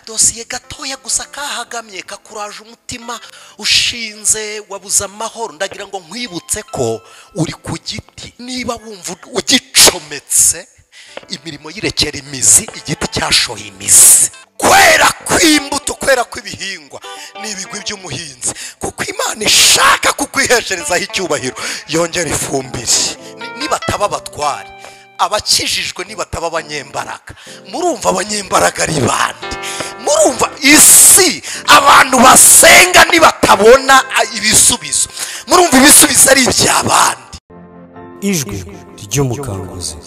Akadosiye gatoya gusa kahagamye kakuraje umutima ushinze wabuze amahoro. Ndagira ngo nkwibutse ko uri ku giti, niba wumva ugicometse imirimo yirekera imizi, igiti cyashoye imizi. Kwera kw'imbuto, kwera kw'ibihingwa ni ibigwi by'umuhinzi, kuko Imana ishaka kukwihesherezaho icyubahiro yongera ifumbire. Nibataba abatware abakijijwe, nibataba abanyembaraga, murumva abanyembaraga ari bande? Murumva isi abantu basenga nibatabona ibisubizo, murumva ibisubizo ari iby'abandi. Ijwi ry'umukanguzi.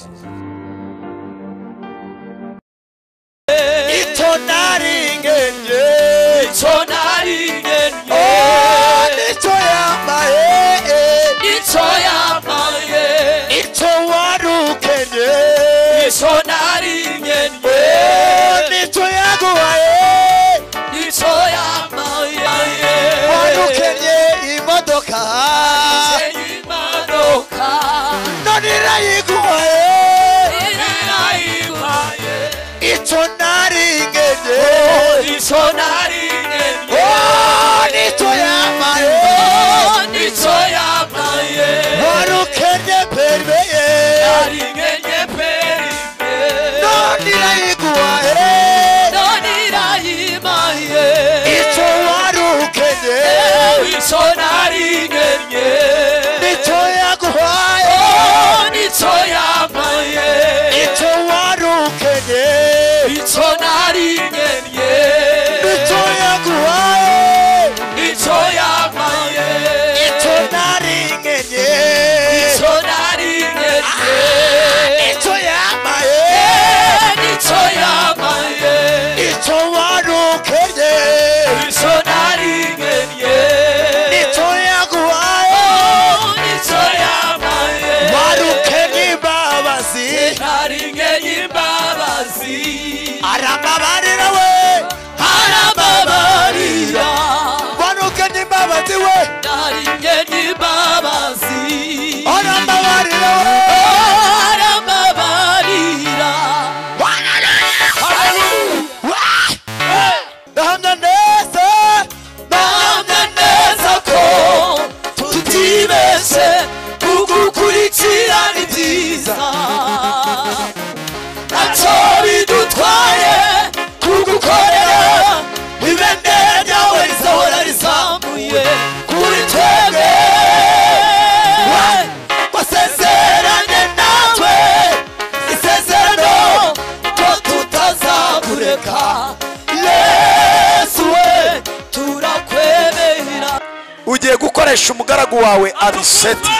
Ugiye gukoresha umugaragu wawe Aniseti,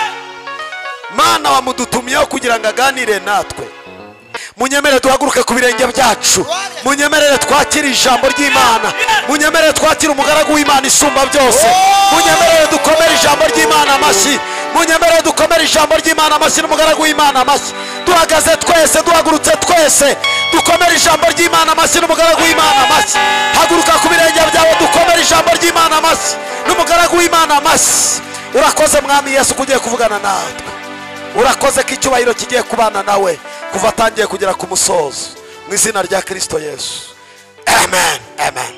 Mana wamudutumyeho kugira ngo aganire natwe. Munyemerere duhaguruke ku birenge byacu, munyemerere twakire ijambo ry'Imana, munyemerere twakire umugaragu w'Imana isumba byose, munyemerere dukomere ijambo ry'Imana amashyi, munyemerere dukomere ijambo ry'Imana amashyi n'umugaragu w'Imana amashyi. Duhagaze twese, duhagurutse twese, dukomere ijambo ry'Imana amashyi n'umugaragu w'Imana amashyi. Haguruka ku birenge byawe dukomere ijambo ry'Imana amashyi n'umugaragu w'Imana amashyi. Urakoze Mwami Yesu kugiye kuvugana natwe, urakoze ko icyubahiro kigiye kubana nawe kuva atangiye kugera ku musozo, mu izina rya Kristo Yesu, amen, amen.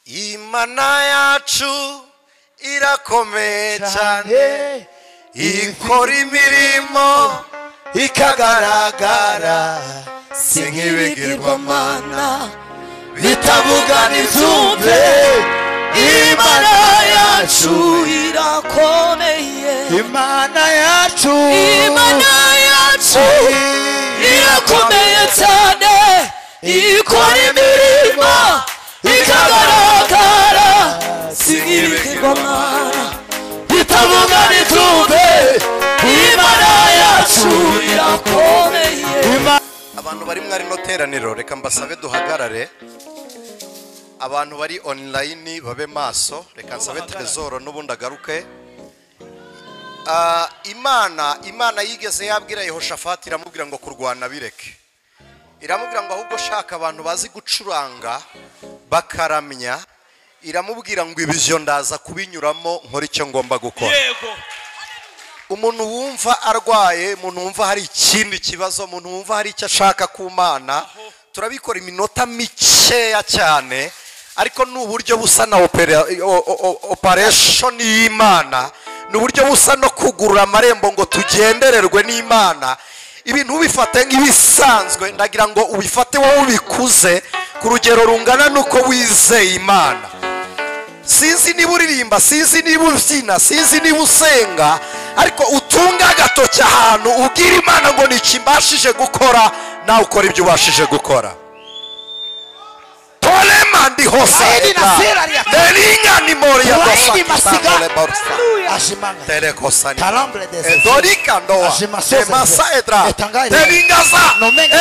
Imana yacu irakomeye cyane, ikora imirimo ikagaragara, si nk'ibigirwamana bitavuga ntibyumve. Imana yacu irakomeye, Imana yacu, Imana yacu irakomeye cyane, ikora imirimo ikagaragara, si nk'ibigirwamana bitavuga ntibyumve. Imana yacu irakomeye. Abantu bari mwari no teraniro, reka mbasabe duhagarare. Abantu bari online babe maso, reka nsabe Trezor n'ubundi agaruke. Imana yigeze yabwira Yehoshafati, iramubwira ngo kurwana bireke. Iramubwira ngo ahubwo shaka abantu bazi gucuranga bakaramya. Iramubwira ngo ibyo ndaza kubinyuramo nkora icyo ngomba gukora. Yego. Umuntu wumva arwaye, umuntu wumva hari ikindi kibazo, umuntu wumva hari icyo ashaka ku Mana, turabikora iminota mikeya cyane, ariko ni uburyo busa na operation y'Imana, ni uburyo busa no kugurura amarembo ngo tugendererwe n'Imana. Ibintu ubifate nk'ibisanzwe, ndagira ngo ubifate wowe ubikuze ku rugero rungana nuko wizeye Imana. Sinzi niba uririmba, sinzi niba ubyina, sinzi niba usenga, ariko utunga agatoki ahantu ubwira Imana ngo niki mbashije gukora, nawe ukora ibyo ubashije gukora. Tolema ndi hosa Delinga ni moria dosa Telekosa Edorika ndoa Emasa edra Delingaza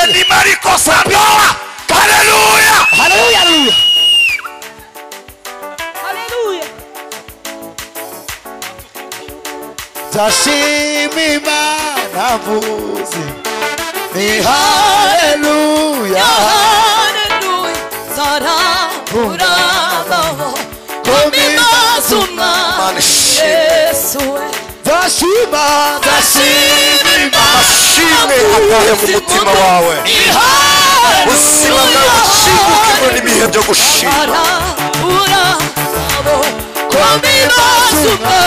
Edimarikosa ndoa. Haleluya, haleluya, haleluya. Tashima Imana mvuze ni haleluya, haleluya. Zaraburabaho komibazumwa Yesu. Tashima, tashima Imana, ashimwe atahe mu mutima wawe, ubuzima bwawe bushingukirwe n'ibihe byo gushima. Zaraburabaho komibazumwa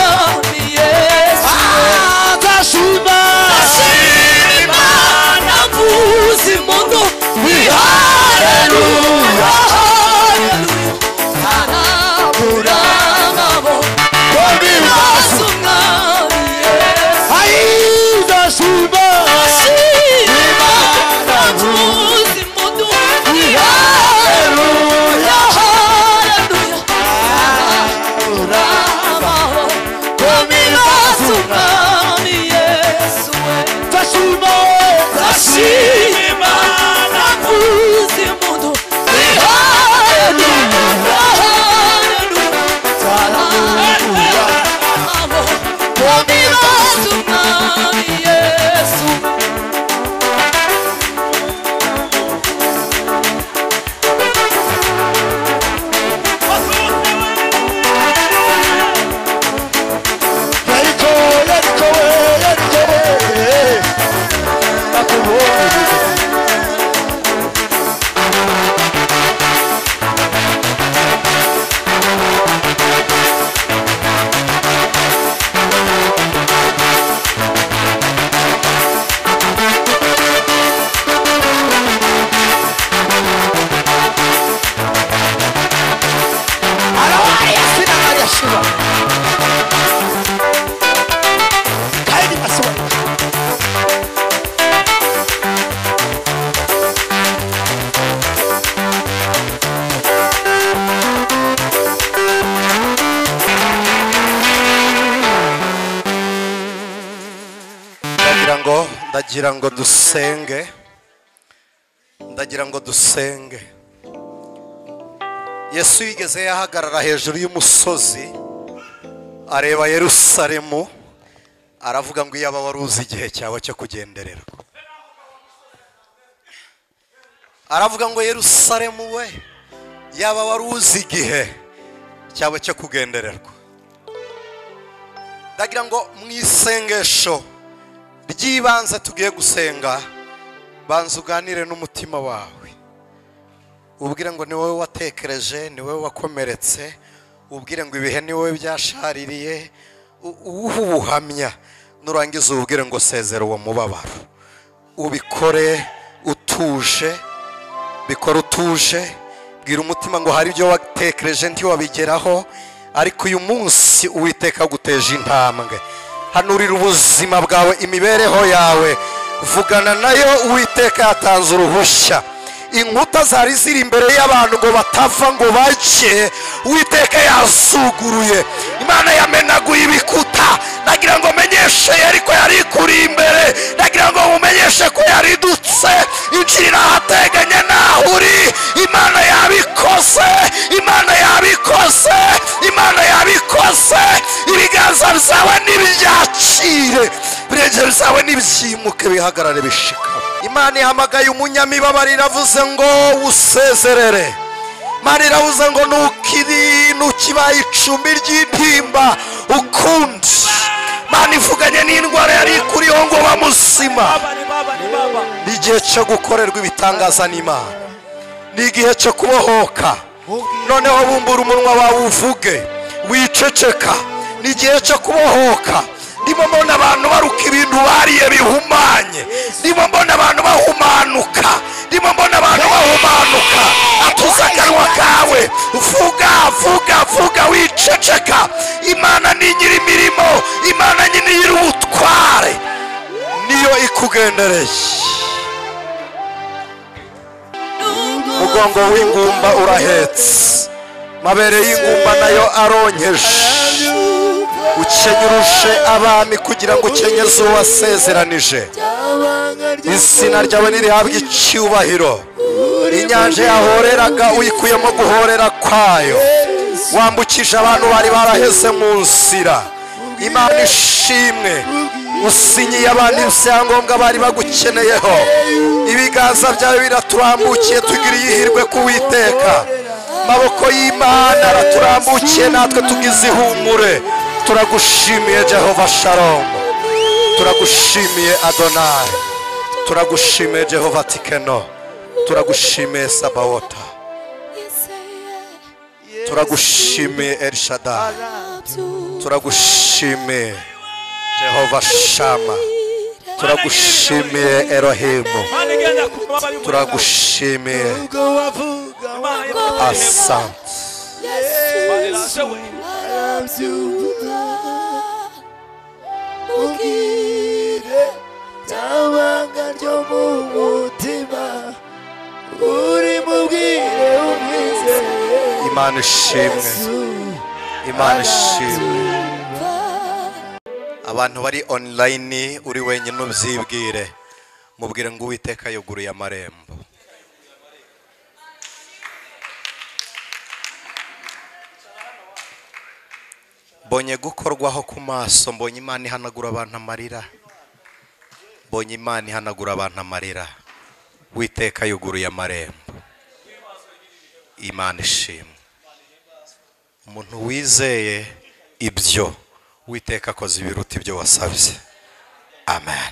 Yesu. Tashima, tashima Imana mvuze impundu ni haleluya, haleluya. Zaraburabaho komibazumwa Yesu. Tashima, tashima Imana mvuze impundu ni haleluya, haleluya. Zaraburabaho komibazumwa Yesu. Tashima, tashima Imana mvuze impundu ni haleluya, haleluya. Zaraburabaho komibazumwa Yesu. Yeriko, Yeriko, Yeriko, nakubonye. Arawari asina arashiba. Kaidi masuwa. Ndagira ngo dusenge, ndagira ngo dusenge. Yesu yigeze yahagarara hejuru y'umusozi areba Yerusalemu, aravuga ngo iyaba wari uzi igihe cyawe cyo kugendererwa. Aravuga ngo Yerusalemu we, yaba wari uzi igihe cyawe cyo kugendererwa. Ndagira ngo mu isengesho ry'ibanze tugiye gusenga, banza uganire n'umutima wawe, ubwire ngo ni wowe watekereje, ni wowe wakomeretse, ubwire ngo ibihe ni wowe byashaririye, uwuhe ubuhamya, nurangiza ubwire ngo sezera uwo mubabaro. Ubikore utuje, bikore utuje, bwira umutima ngo hari ibyo watekereje ntiwabigeraho, ariko uyu munsi Uwiteka aguteje intambwe. Hanurira ubuzima bwawe, imibereho yawe, vugana nayo. Uwiteka yatanze uruhushya. Inkuta zari ziri imbere y'abantu ngo batava ngo bajye, Uwiteka yazuguruye. Imana yamenaguye ibikuta. Nagira ngo menyeshe Yeriko yari kuri imbere, nagira ngo mumenyeshe ko yaridutse, injirira ahateganye naho uri. Imana yabikoze, Imana yabikoze, Imana yabikoze. Ibiganza byawe nibyakire, ibirenge byawe nibyimuke, bihagarare bishikame. Imana ihamagaye umunyamibabaro iravuze ngo usezerere. Imana iravuze ngo nukiri nukibaye icumbi ry'intimba ukundi. Mana ivuganye n'indwara yari ikuriho ngo bamuzima. Ni igihe cyo gukorerwa ibitangaza n'Imana, ni igihe cyo kubohoka. Noneho bumbura umunwa wawe uvuge, wiceceka. Ni igihe cyo kubohoka. Ndimo mbona abantu baruka ibintu bariye bihumanye, ndimo mbona abantu bahumanuka, ndimo mbona abantu bahumanuka. Atuza akanwa kawe, vuga vuga vuga, wiceceka. Imana ni nyir'imirimo, Imana ni nyir'ubutware, niyo ikugendereye. Mugongo w'ingumba urahetse, mabere y'ingumba nayo aronkeje. Ukenyuruje abami kugira ngo ukenyeze uwasezeranije. Izina ryawe nirihabwe icyubahiro. Inyanja yahoreraga uyikuyemo guhorera kwayo, wambukije abantu bari baraheze mu nzira. Imana ishimwe, usinyiye abantu ibyangombwa bari bagukeneyeho. Ibiganza byawe biraturambukiye, tugiriye ihirwe ku Uwiteka. Maboko y'Imana araturambukiye, natwe tugize ihumure. Turagushimiye Jehova Shalom, turagushimiye Adonai, turagushimiye Jehova Tikeno, turagushimiye Sabawota, turagushimiye El Shaddai, turagushimiye Jehova Shama, turagushimiye Elohim, turagushimiye. Asante. Mubwire tabanga ryo mu mutima, uri mubwire umwizeye. Imana ishimwe, Imana ishimwe. Abantu bari online, uri wenyine ubyibwire, mubwire ngo Uwiteka yuguruye amarembo. Mbonye gukorwaho ku maso, mbonye Imana ihanagura abantu amarira, mbonye Imana ihanagura abantu amarira. Uwiteka yuguruye amarembo. Imana ishimwe. Umuntu wizeye ibyo, Uwiteka akoze ibiruta ibyo wasabye. Amen.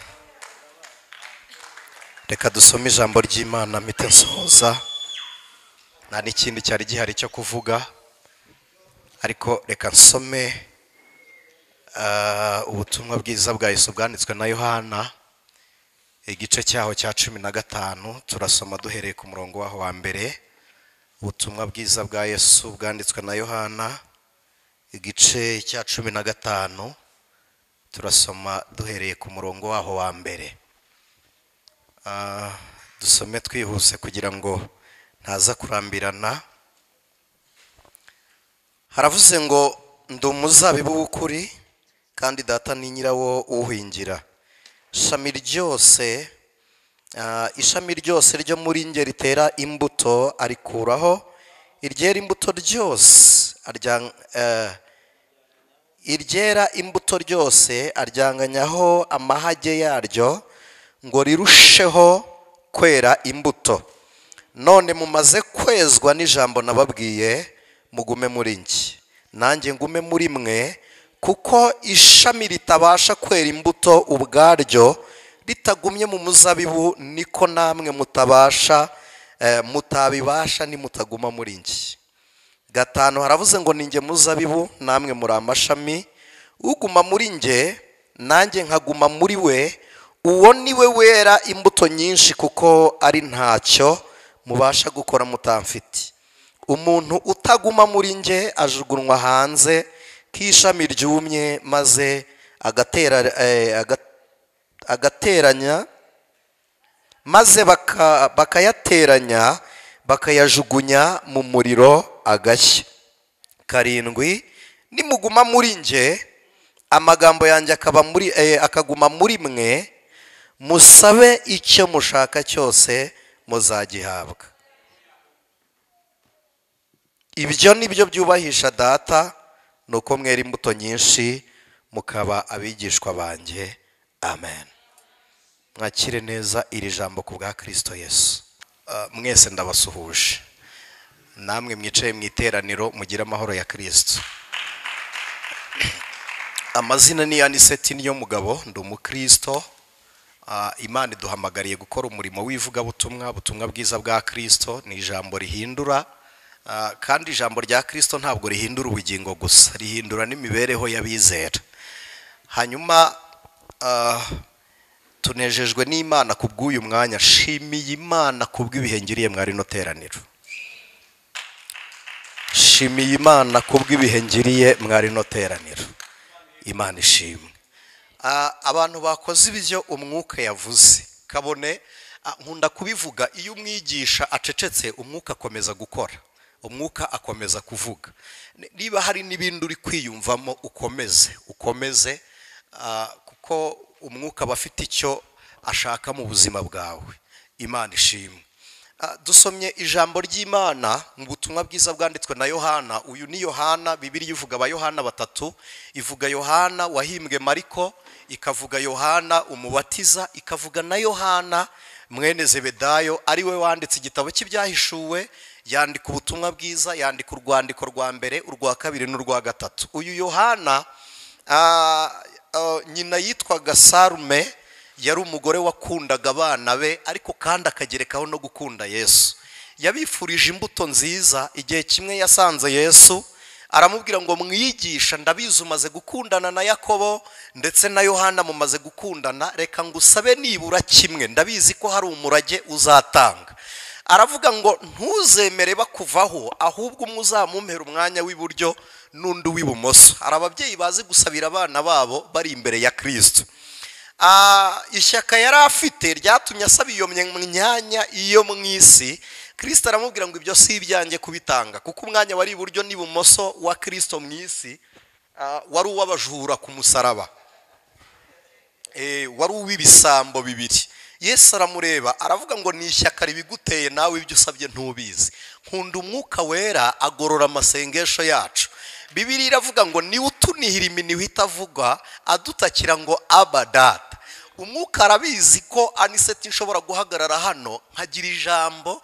Reka dusome ijambo ry'Imana mpite nsoza, nta n'ikindi cyari gihari cyo kuvuga, ariko reka nsome ubutumwa bwiza bwa Yesu bwanditswe na Yohana, igice cyaho cya 15. Turasoma duhereye ku murongo waho wa mbere. Ubutumwa bwiza bwa Yesu bwanditswe na Yohana, igice cya 15, turasoma duhereye ku murongo waho wa mbere. Dusome twihuse kugira ngo ntaza kurambirana. Haravuze ngo ndi umuzabibu w'ukuri, kandi data ni nyirawo uwuhingira. Ishami ryose ryo muri nge ritera imbuto arikuraho, iryera imbuto ryose iryera imbuto ryose aryanganyaho amahage yaryo ngo rirusheho kwera imbuto. None mumaze kwezwa n'ijambo nababwiye, mugume muri njye, nanjye ngume muri mwe, kuko ishami ritabasha kwera imbuto ubwaryo ritagumye mu muzabibu, niko namwe mutabasha mutabibasha nimutaguma muri njye. 5 haravuze ngo ninjye muzabibu, namwe muri amashami. Uguma muri njye nanjye nkaguma muri we, uwo ni we wera imbuto nyinshi, kuko ari ntacyo mubasha gukora mutamfite. Umuntu utaguma muri njye ajugunywa hanze k'ishami ryumye, maze agateranya, maze bakayateranya bakayajugunya mu muriro agashya. 7 nimuguma muri njye, amagambo yanjye akaba muri akaguma muri mwe, musabe icyo mushaka cyose muzagihabwa. Ibyo nibyo byubahisha data, nuko mwera imbuto nyinshi mukaba abigishwa banjye. Amen. Mwakire neza iri jambo ku bwa Kristo Yesu. Mwese ndabasuhuje, namwe mwicaye mu iteraniro mugire amahoro ya Kristo. Amazina ni Aniseti niyo mugabo, ndi umukristo. Imana iduhamagariye gukora umurimo w'ivugabutumwa, ubutumwa bwiza bwa Kristo ni ijambo rihindura, kandi ijambo rya Kristo ntabwo rihindura ubugingo gusa, rihindura n'imibereho y'abizera. Hanyuma tunejejwe n'Imana kubw'uyu mwanya, shimiye Imana kubw'ibihe ngiriye mwari no teraniro. Shimiye Imana kubw'ibihe ngiriye mwari no teraniro. Imana ishimwe. Abantu bakoze ibyo umwuka yavuze kabone, nkunda kubivuga, iyo umwigisha acecetse umwuka akomeza gukora, umwuka akomeza kuvuga. Niba hari n'ibindi uri kwiyumvamo ukomeze, kuko umwuka aba afite icyo ashaka mu buzima bwawe. Imana ishimwe. Dusomye ijambo ry'Imana mu butumwa bwiza bwanditswe na Yohana. Uyu ni Yohana, Bibiliya ivuga aba Yohana batatu, ivuga Yohana wahimbwe Mariko, ikavuga Yohana umubatiza, ikavuga na Yohana mwene Zebedayo ari we wanditse igitabo cy'ibyahishuwe, yandika ubutumwa bwiza, yandika urwandiko rwa mbere, urwa kabiri n'urwa gatatu. Uyu Yohana nyina yitwaga Sarume, yari umugore wakundaga abana be ariko kandi akagerekaho no gukunda Yesu. Yabifurije imbuto nziza. Igihe kimwe yasanze Yesu aramubwira ngo mwigisha, ndabizi umaze gukundana na Yakobo ndetse na Yohana mumaze gukundana, reka ngusabe nibura kimwe, ndabizi ko hari umurage uzatanga. Aravuga ngo ntuzemere bakuvaho, ahubwo umwe uzamumpera umwanya w'iburyo n'undi w'ibumoso. Hari ababyeyi bazi gusabira abana babo bari imbere ya Kristo. Ishyaka yari afite ryatumye asaba iyo myanya iyo mu isi. Kristo aramubwira ngo ibyo si ibyanjye kubitanga, kuko umwanya wari iburyo n'ibumoso wa Kristo mu isi wari uw'abajura ku musaraba, wari uw'ibisambo bibiri. Yesu aramureba aravuga ngo ni ishyaka ribiguteye, nawe ibyo usabye ntubizi. Nkunda umwuka wera agorora amasengesho yacu. Bibiliya iravuga ngo niwe utunihira iminiho itavuga, adutakira ngo Aba Data. Umwuka arabizi ko Aniseti nshobora guhagarara hano nkagira ijambo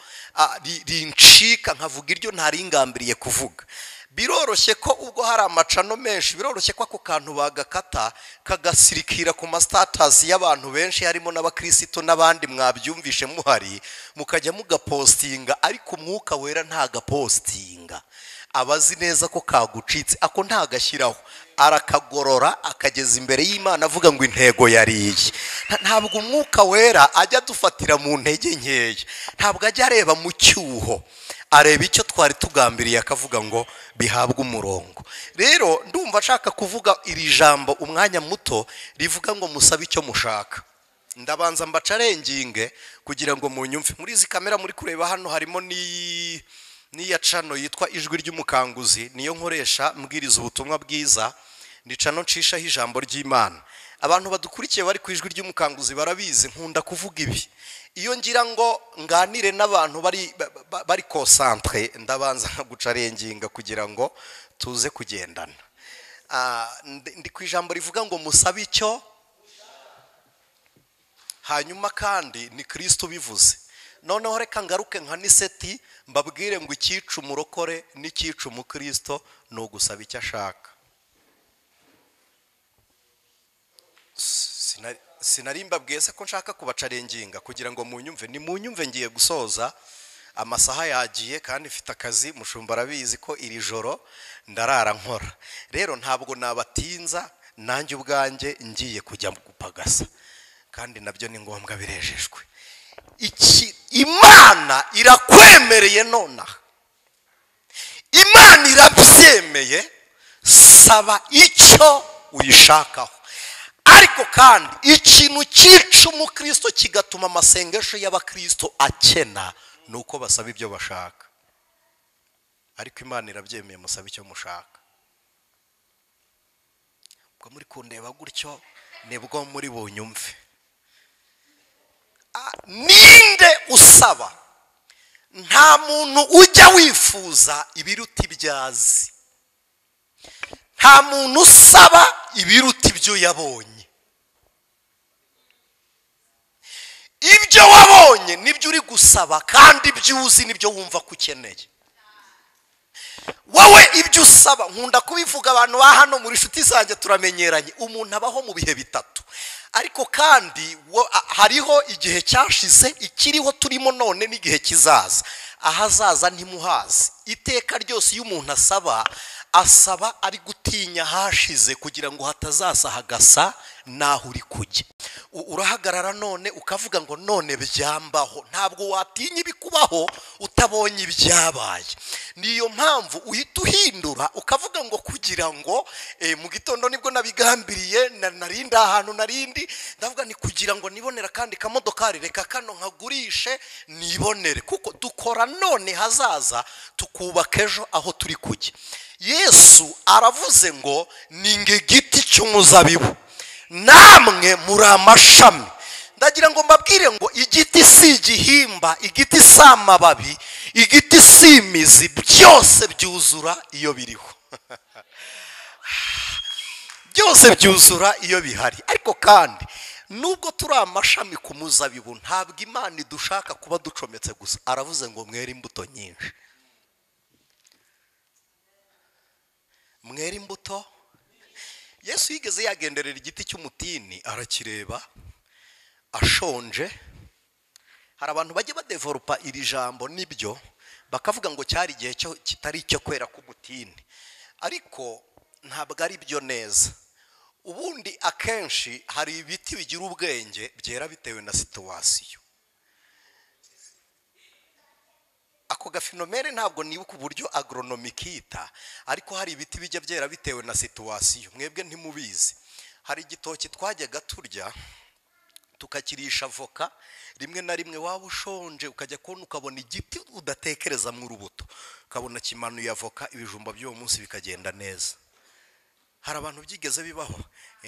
rincika, nkavuga iryo ntaringambiriye kuvuga. Biroroshye ko ubwo hari amacano menshi, biroroshye ko ako kantu bagakata kagasirikira ku mastatasi y'abantu benshi, harimo n'abakristo n'abandi mwabyumvishe muhari, mukajya mugapostinga, ariko umwuka wera ntagapostinga. Abazi neza ko kagucitse, ako ntagashyiraho, arakagorora akageza imbere y'Imana avuga ngo intego yariye. Ntabwo umwuka wera ajya adufatira mu ntege nkeya, ntabwo ajya areba mu cyuho, areba icyo twari tugambiriye akavuga ngo bihabwe umurongo. Rero ndumva ashaka kuvuga iri jambo umwanya muto rivuga ngo musabe icyo mushaka. Ndabanza mbacarenginge kugira ngo munyumve. Muri izi kamera muri kureba hano harimo n'iya cano yitwa Ijwi ry'Umukanguzi, niyo nkoresha mbwiriza ubutumwa bwiza, ni cano nshishaho ijambo ry'Imana. Abantu badukurikiye bari ku Ijwi ry'Umukanguzi barabizi, nkunda kuvuga ibi. Iyo ngira ngo nganire n'abantu bari concentre, ndabanza nkagucarenginga kugira ngo tuze kugendana. Ndi ku ijambo rivuga ngo musabe icyo, hanyuma kandi ni Kristo bivuze. Noneho reka ngaruke nka Niseti mbabwire ngo icyica umurokore n'icyica umukristo ni ugusaba icyo ashaka. Sinari mbabwiye se ko nshaka kubacarenginga kugira ngo munyumve. Ni munyumve, ngiye gusoza, amasaha yagiye kandi mfite akazi, mushumba arabizi ko iri joro ndarara nkora. Rero ntabwo nabatinza, nanjye ubwanjye ngiye kujya gupagasa, kandi nabyo ni ngombwa, birejejwe. Iki Imana irakwemereye nonaha, Imana irabyemeye, saba icyo uyishakaho. Ariko kandi ikintu cyica umukristo kigatuma amasengesho y'abakristo akena ni uko basaba ibyo bashaka. Ariko Imana irabyemeye, musabe icyo mushaka. Ubwo muri kundeba gutyo nibwo muri bunyumve. Ninde usaba? Nta muntu ujya wifuza ibiruta ibyazi. Nta muntu usaba ibiruta ibyo yabonye. Ibyo wabonye nibyo uri gusaba, kandi ibyo uzi nibyo wumva ko ukeneye. Wowe ibyo usaba, nkunda kubivuga abantu ba hano muri inshuti zanjye turamenyeranye, umuntu abaho mu bihe bitatu. Ariko kandi hariho igihe cyashize, ikiriho turimo none n'igihe kizaza. Ahazaza ntimuhazi. Iteka ryose iyo umuntu asaba, asaba ari gutinya hashize kugira ngo hatazaza hagasa naho uri kujya. Urahagarara none ukavuga ngo none byambaho. Ntabwo watinya ibikubaho utabonye ibyabaye. Niyo mpamvu uhita uhindura ukavuga ngo kugira ngo mu gitondo nibwo nabigambiriye, narindi ahantu narindi, ndavuga ni kugira ngo nibonera kandi kamodokari, reka kano nkagurishe nibonere. Kuko dukora none hazaza tukubaka ejo aho turi kujya. Yesu aravuze ngo ni igiti cy'umuzabibu, namwe muri amashami. Ndagira ngo mbabwire ngo igiti si igihimba, igiti si amababi, igiti si imizi, byose byuzura iyo biriho. Byose byuzura iyo bihari. Ariko kandi nubwo turi amashami ku muzabibu, ntabwo Imana idushaka kuba ducometse gusa. Aravuze ngo mwere imbuto nyinshi. Mwere imbuto. Yesu yigeze yagenderera igiti cy'umutini, arakireba ashonje. Hari abantu bajya badevelopa iri jambo nibyo, bakavuga ngo cyari igihe cyo kitari icyo kwera k'umutini, ariko ntabwo ari byo neza. Ubundi akenshi hari ibiti bigira ubwenge byera bitewe na situwasiyo. Ako gafinomere ntabwo nibuka uburyo agronomikita, ariko hari ibiti bijya byera bitewe na situwasiyo. Mwebwe ntimubizi. Hari igitoki twajyaga turya tukakirisha avoka, rimwe na rimwe waba ushonje ukajya kubona ukabona igiti udatekereza mu rubuto, ukabona kimanuye avoka, ibijumba by'uwo munsi bikagenda neza. Hari abantu byigeze bibaho.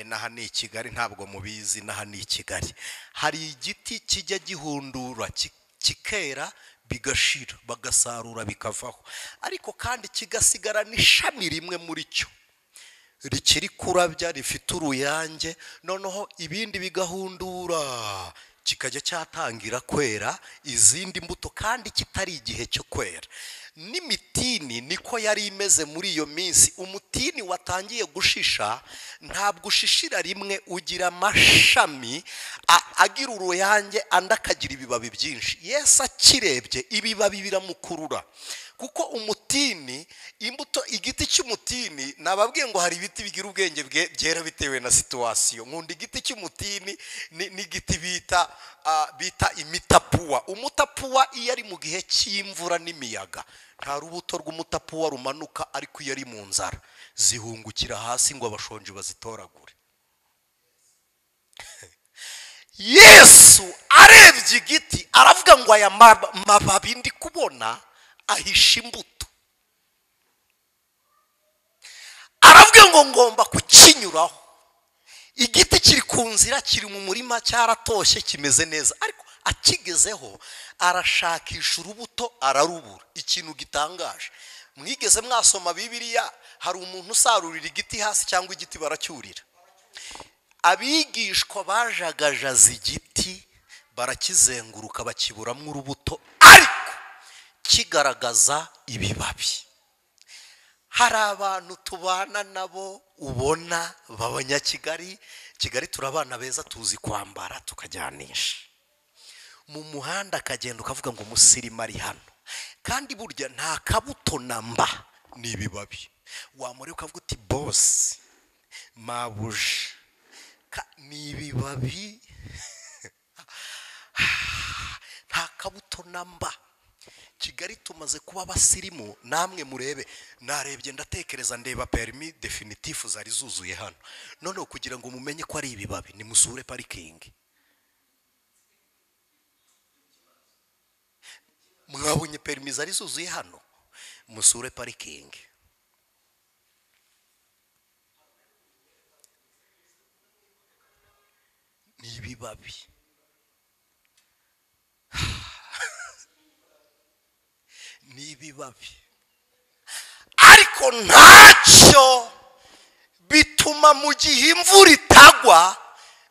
Naha ni i Kigali, ntabwo mubizi, naha ni i Kigali. Hari igiti kijya gihundura kikera bigashira, bagasarura bikavaho, ariko kandi kigasigara n'ishami rimwe muri cyo rikiri kurabya, rifite uruyange, noneho ibindi bigahundura, kikajya cyatangira kwera izindi mbuto kandi kitari igihe cyo kwera. N'imitini niko yari imeze muri iyo minsi. Umutini watangiye gushisha ntabwo ushishira rimwe, ugira amashami agira uruyange, andi akagira ibibabi byinshi. Yesu akirebye ibibabi biramukurura, kuko umutini, imbuto, igiti cy'umutini, nababwiye ngo hari ibiti bigira ubwenge byera bitewe na situwasiyo. Nkunda igiti cy'umutini n'igiti bita imitapuwa. Umutapuwa iyo ari mu gihe cy'imvura n'imiyaga nta rubuto rw'umutapuwa rumanuka, ariko iyo ari mu nzara zihungukira hasi ngo abashonji bazitoragure. Yesu arebye igiti aravuga ngo aya mababi ndi kubona ahisha imbuto. Aravuga ngo ngomba kukinyuraho. Igiti kiri ku nzira, kiri mu murima, cyaratoshye, kimeze neza, ariko akigezeho arashakisha urubuto ararubura. Ikintu gitangaje, mwigeze mwasoma Bibiliya, hari umuntu usarurira igiti hasi cyangwa igiti baracyurira? Abigishwa bajagajaza igiti barakizenguruka bakiburamo urubuto, ariko kigaragaza ibibabi. Hari abantu tubana nabo ubona b'abanyakigali, Kigali turabana beza, tuzi kwambara tukajyanisha. Mu muhanda akagenda ukavuga ngo umusirimu ari hano, kandi burya nta kabuto namba, ni ibibabi. Wamureba ukavuga uti bosi mabuje, ni ibibabi, nta kabuto namba. Kigali tumaze kuba abasirimu, namwe murebe. Narebye ndatekereza, ndeba permis definitif zari zuzuye hano. None kugira ngo mumenye ko ari ibibabi, nimusure parikingi. Mwabonye permis zari zuzuye hano, musure parikingi. Ni ibibabi. Ni ibibabi, ariko ntacyo bituma mu gihe imvura itagwa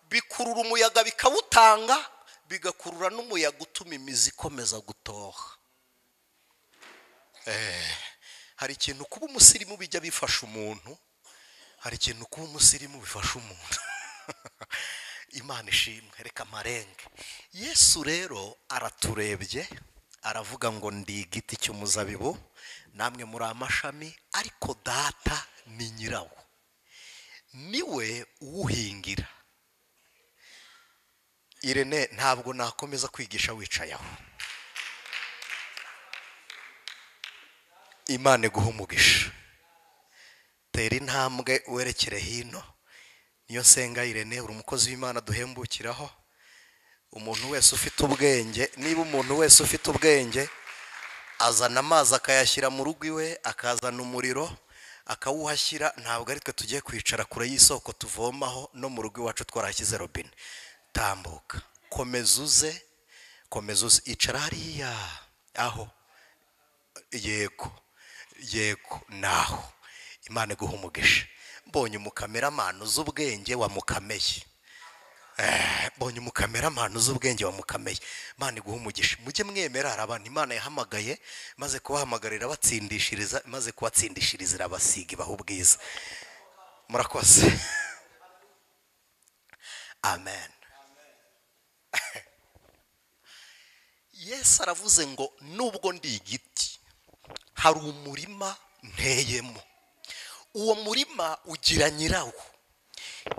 bikurura umuyaga bikawutanga, bigakurura n'umuyaga utuma imizi ikomeza gutoha. Hari ikintu kuba umusirimu bijya bifasha umuntu, hari ikintu kuba umusirimu bifasha umuntu. Imana ishimwe, reka marenge. Yesu rero araturebye aravuga ngo ndi igiti cy'umuzabibu, namwe muri amashami, ariko data ni nyirawo, niwe uwuhingira. Irene, ntabwo nakomeza kwigisha wicaye aho. Imana iguhe umugisha. Tera intambwe werekere hino. Niyo nsenga Irene, uri umukozi w'Imana duhembukiraho. Umuntu wese ufite ubwenge, niba umuntu wese ufite ubwenge azana amazi akayashyira mu rugo iwe, akazana umuriro akawuhashyira, ntabwo ari twe tugiye kwicara kure y'isoko tuvomaho, no mu rugo iwacu twarahashyize robine. Tambuka, komeza uze, komeza uze, icara hariya aho. Yego yego, naho. Imana iguhe umugisha. Mbonye umukameramani uzi ubwenge wamukameye. Mbonye umukameramani uzi ubwenge wamukameye. Imana iguhe umugisha. Mujye mwemera, hari abantu Imana yahamagaye, maze kubahamagarira batsindishiriza, maze kubatsindishiriza irabasiga ibaha ubwiza. Murakoze. Amen. Yesu aravuze ngo nubwo ndi igiti, hari umurima nteyemo. Uwo murima ugira nyirawo.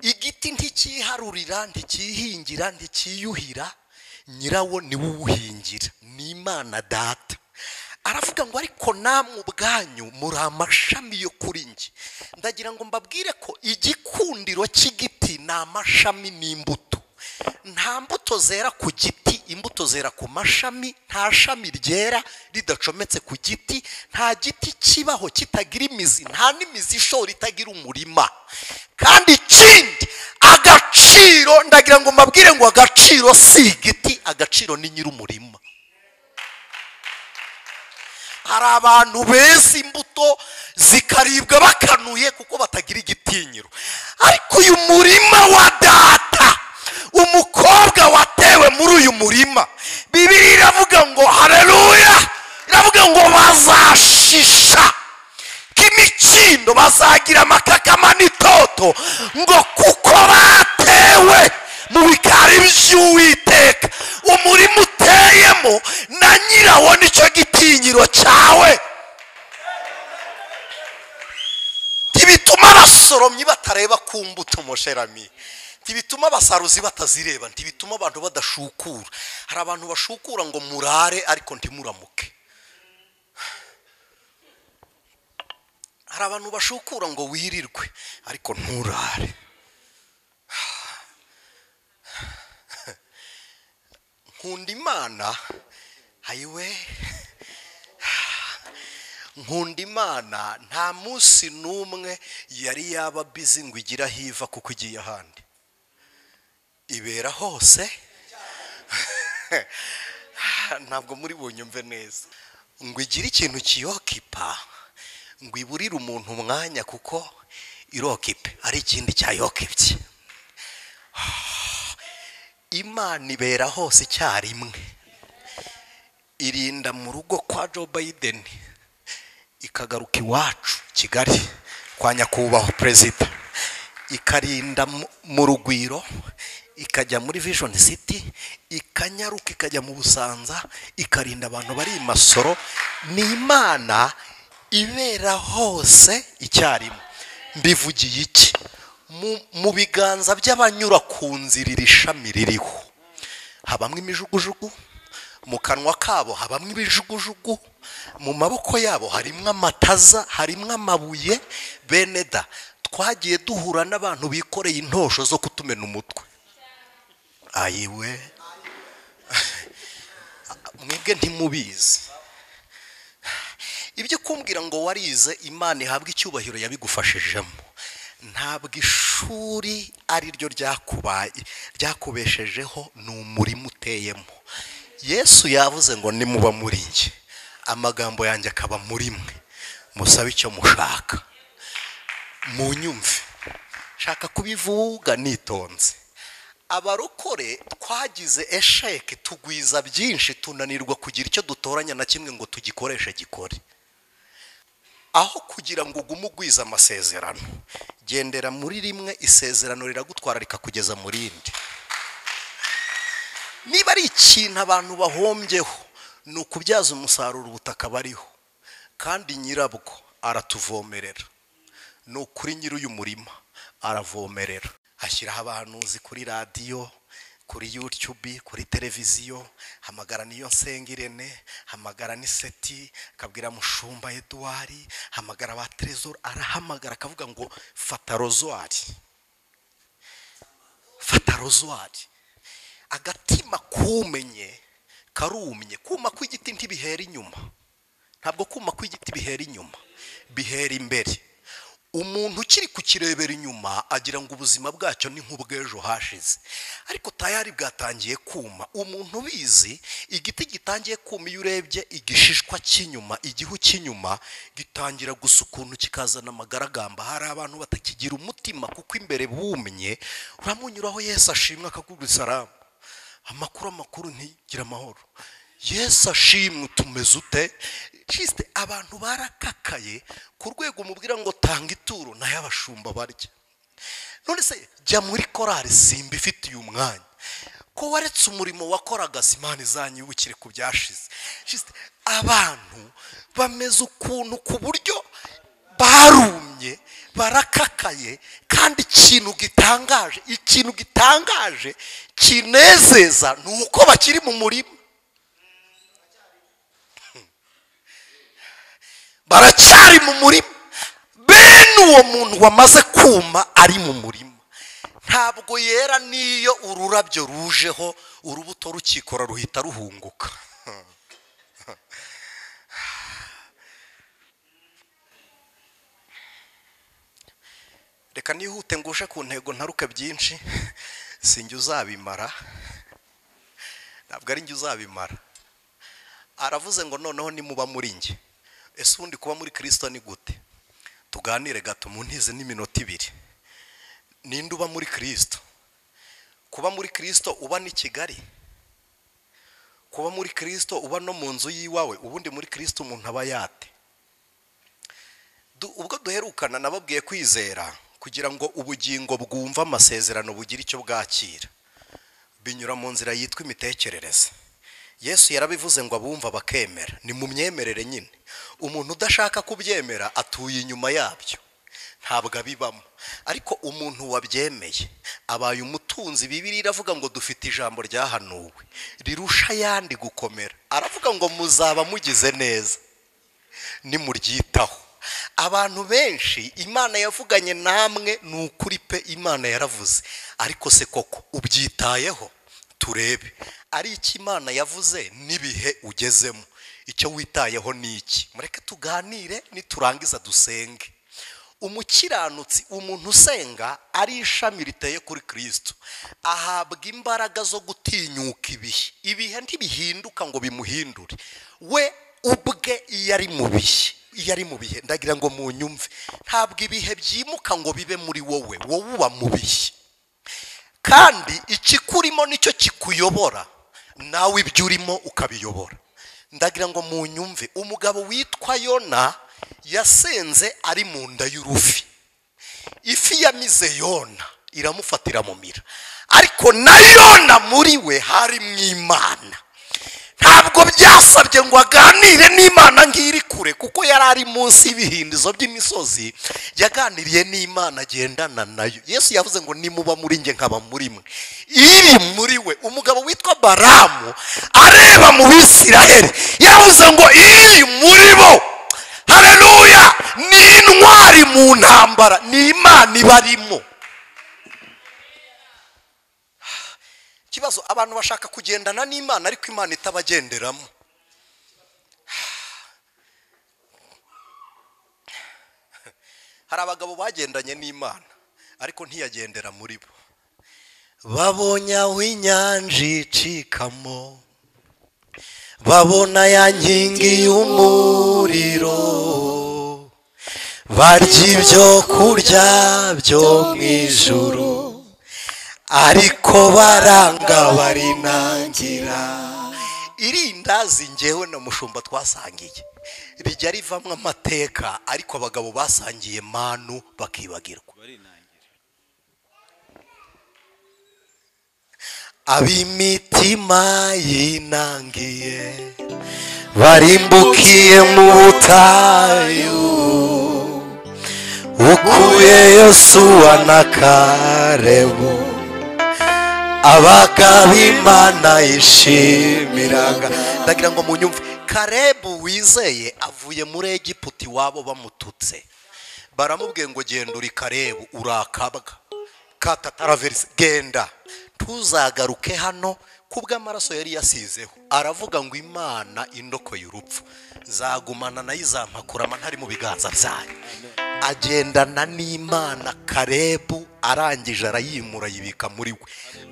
Igiti ntikiharurira, ntikihingira, ntikiyuhira, nyirawo niwe uwuhingira, ni Imana data. Aravuga ngo ariko namwe ubwanyu muri amashami yo kuri njye. Ndagira ngo mbabwire ko igikundiro cy'igiti ni amashami n'imbuto. Nta mbuto zera ku giti, imbuto zera ku mashami. Nta shami ryera ridacometse ku giti, nta giti kibaho kitagira imizi, nta n'imizi ishora itagira umurima. Kandi ikindi, agaciro, ndagira ngo mbabwire ngo agaciro si igiti, agaciro ni nyir'umurima. Hari abantu beza imbuto zikaribwa bakanuye kuko batagira igitinyiro, ariko uyu murima wa data, umukobwa watewe muri uyu murima, Bibiliya iravuga ngo haleluya, iravuga ngo bazashisha k'imikindo, bazagira amakakama n'itoto, ngo kuko batewe mu bikari by'Uwiteka. Umurima uteyemo na nyirawo nicyo gitinyiro cyawe. Ntibituma abasoromyi batareba ku mbuto, mosherami. Ntibituma abasaruzi batazireba, ntibituma abantu badashukura. Hari abantu bashukura ngo murare ariko ntimuramuke. Hari abantu bashukura ngo wirirwe ariko nturare. Nkunda Imana, hayiwe, nkunda Imana. Nta munsi n'umwe yari yaba busy ngo igira hiva kuko igiye ahandi. Ibera hose. Ntabwo muri bunyumve neza. Ngo igire ikintu kiyokipa, ngo iburire umuntu umwanya kuko irokipe ari ikindi cyayokipye. Imana ibera hose icyarimwe. Irinda mu rugo kwa Joe Biden, ikagaruka iwacu Kigali kwa nyakubahwa perezida, ikarinda mu Rugwiro, ikajya muri Vision City, ikanyaruka ikajya mu Busanza, ikarinda abantu bari i Masoro. Ni Imana ibera hose icyarimwe. Mbivugiye iki? Mu biganza by'abanyura ku nzira iri shami ririho habamwe imijugujugu, mu kanwa kabo habamwe ibijugujugu, mu maboko yabo harimwo amataza, harimwo amabuye. Bene da, twagiye duhura n'abantu bikoreye intosho zo kutumena umutwe. Ayiwe, mwebwe ntimubizi. Ibyo kumbwira ngo warize, Imana ihabwe icyubahiro yabigufashijemo. Ntabwo ishuri ari ryo ryakubeshejeho, ni umurima uteyemo. Yesu yavuze ngo nimuba muri njye, amagambo yanjye akaba muri mwe, musabe icyo mushaka. Munyumve, shaka kubivuga nitonze. Abarokore twagize esheke, tugwiza byinshi, tunanirwa kugira icyo dutoranya na kimwe ngo tugikoreshe gikore. Aho kugira ngo ugume ugwiza amasezerano, gendera muri rimwe, isezerano riragutwara rikakugeza mu rindi. Niba ari ikintu abantu bahombyeho ni ukubyaza umusaruro ubutaka bariho, kandi nyirabwo aratuvomerera. Ni ukuri nyiri uyu murima aravomerera, ashyiraho abahanuzi kuri radiyo, kuri YouTube, kuri televiziyo, hamagara niyo nsenga Irene, hamagara Niseti, akabwira Mushumba Edouard, hamagara ba Trésor, arahamagara akavuga ngo fata rozwari, fata rozwari. Agatima kumenye karumye. Kuma kw'igiti ntibihera inyuma, ntabwo kuma kw'igiti bihera inyuma, bihera imbere. Umuntu ukiri kukirebera inyuma agira ngo ubuzima bwacyo ni nk'ubw'ejo hashize, ariko tayari bwatangiye kuma. Umuntu ubizi, igiti gitangiye kuma, iyo urebye igishishwa cy'inyuma, igihu cy'inyuma gitangira gusa ukuntu kikazana amagaragamba. Hari abantu batakigira umutima kuko imbere bumye. Uramunyuraho, Yesu ashimwe, akakubwira salamu, amakuru amakuru, ntigira amahoro, Yesu ashimwe, tumeze ute? Juste abantu barakakaye ku rwego umubwira ngo tanga ituro, nayo abashumba barya. None se jya muri korari simba ifitiye umwanya, ko waretse umurimo wakoraga, Imana izanyibukire ku byashize. Juste abantu bameze ukuntu ku buryo barumye, barakakaye. Kandi ikintu gitangaje, ikintu gitangaje kinezeza ni uko bakiri mu murima, baracyari mu murima. Bene uwo muntu wamaze kuma ari mu murima, ntabwo yera. N'iyo ururabyo rujeho, urubuto rukikora ruhita ruhunguka. Reka nihute ngushe ku ntego, ntaruke byinshi, sinjye uzabimara, ntabwo ari njye uzabimara. Aravuze ngo noneho nimuba muri njye. Ese ubundi kuba muri Kristo ni gute? Tuganire gato mu ntize n'iminota ibiri. Ninde uba muri Kristo? Kuba muri Kristo uba ni Kigali, kuba muri Kristo uba no mu nzu yiwawe. Ubundi muri Kristo umuntu aba yate? Ubwo duherukana nababwiye kwizera kugira ngo ubugingo bwumva amasezerano bugira icyo bwakira, binyura mu nzira yitwa imitekerereze. Yesu yarabivuze ngo abumva bakemera. Ni mu myemerere nyine. Umuntu udashaka kubyemera atuye inyuma yabyo, ntabwo abibamo. Ariko umuntu wabyemeye abaye umutunzi. Bibiliya iravuga ngo dufite ijambo ryahanuwe rirusha ayandi gukomera. Aravuga ngo muzaba mugize neza nimuryitaho. Abantu benshi Imana yavuganye namwe, ni ukuri pe, Imana yaravuze, ariko se koko ubyitayeho? Turebe ari iki Imana yavuze n'ibihe ugezemo, icyo witayeho ni iki? Mureke tuganire, niturangiza dusenge. Umukiranutsi, umuntu usenga ari ishami riteye kuri Kristo, ahabwa imbaraga zo gutinyuka ibihe. Ibihe ntibihinduka ngo bimuhindure we ubwe. Iyo ari mu bihe, iyo ari mu bihe, ndagira ngo munyumve, ntabwo ibihe byimuka ngo bibe muri wowe, wowe uba mu bihe. Kandi ikikurimo nicyo kikuyobora, nawe ibyo urimo ukabiyobora. Ndagira ngo munyumve, umugabo witwa Yona yasenze ari mu nda y'urufi. Ifi yamize Yona iramufatira mu mira, ariko na Yona muri we hari mu Imana. Ntabwo byasabye ngo aganire n'Imana ngiri kure, kuko yari ari munsi y'ibihindizo by'imisozi. Yaganiriye n'Imana agendana nayo. Yesu yavuze ngo nimuba muri njye nkaba muri mwe, iri muri we. Umugabo witwa Baramu areba mu Bisiraheli, yavuze ngo iri muri bo, haleluya, ni intwari mu ntambara, ni Imana ibarimo. Ikibazo, abantu bashaka kugendana n'Imana ariko Imana itabagenderamo. Hari abagabo bagendanye n'Imana ariko ntiyagendera muri bo. Babonye aho inyanja icikamo, babona ya nkingi y'umuriro, barya ibyo kurya byo mu ijuru, ariko baranga barinangira. Irindazi ngewe na mushumba twasangiye rijya rivamwo amateka, ariko abagabo basangiye manu bakibagirwa. Ab'imitima yinangiye barimbukiye mu butayu, ukuye Yosuwa na Kalebu, abagabo Imana yishimiraga. Ndagira ngo munyumve, Kalebu wizeye avuye muri Egiputa iwabo bamututse, baramubwiye ngo genda uri Kalebu urakabwa katataraverse, genda tuzagaruke hano kubw'amaraso yari yasizeho. Aravuga ngo Imana indokoye urupfu, nzagumana nayo izampakurama ntari mu biganza byayo. Agendana n'Imana Kalebu, arangije arayimura yibika muri we.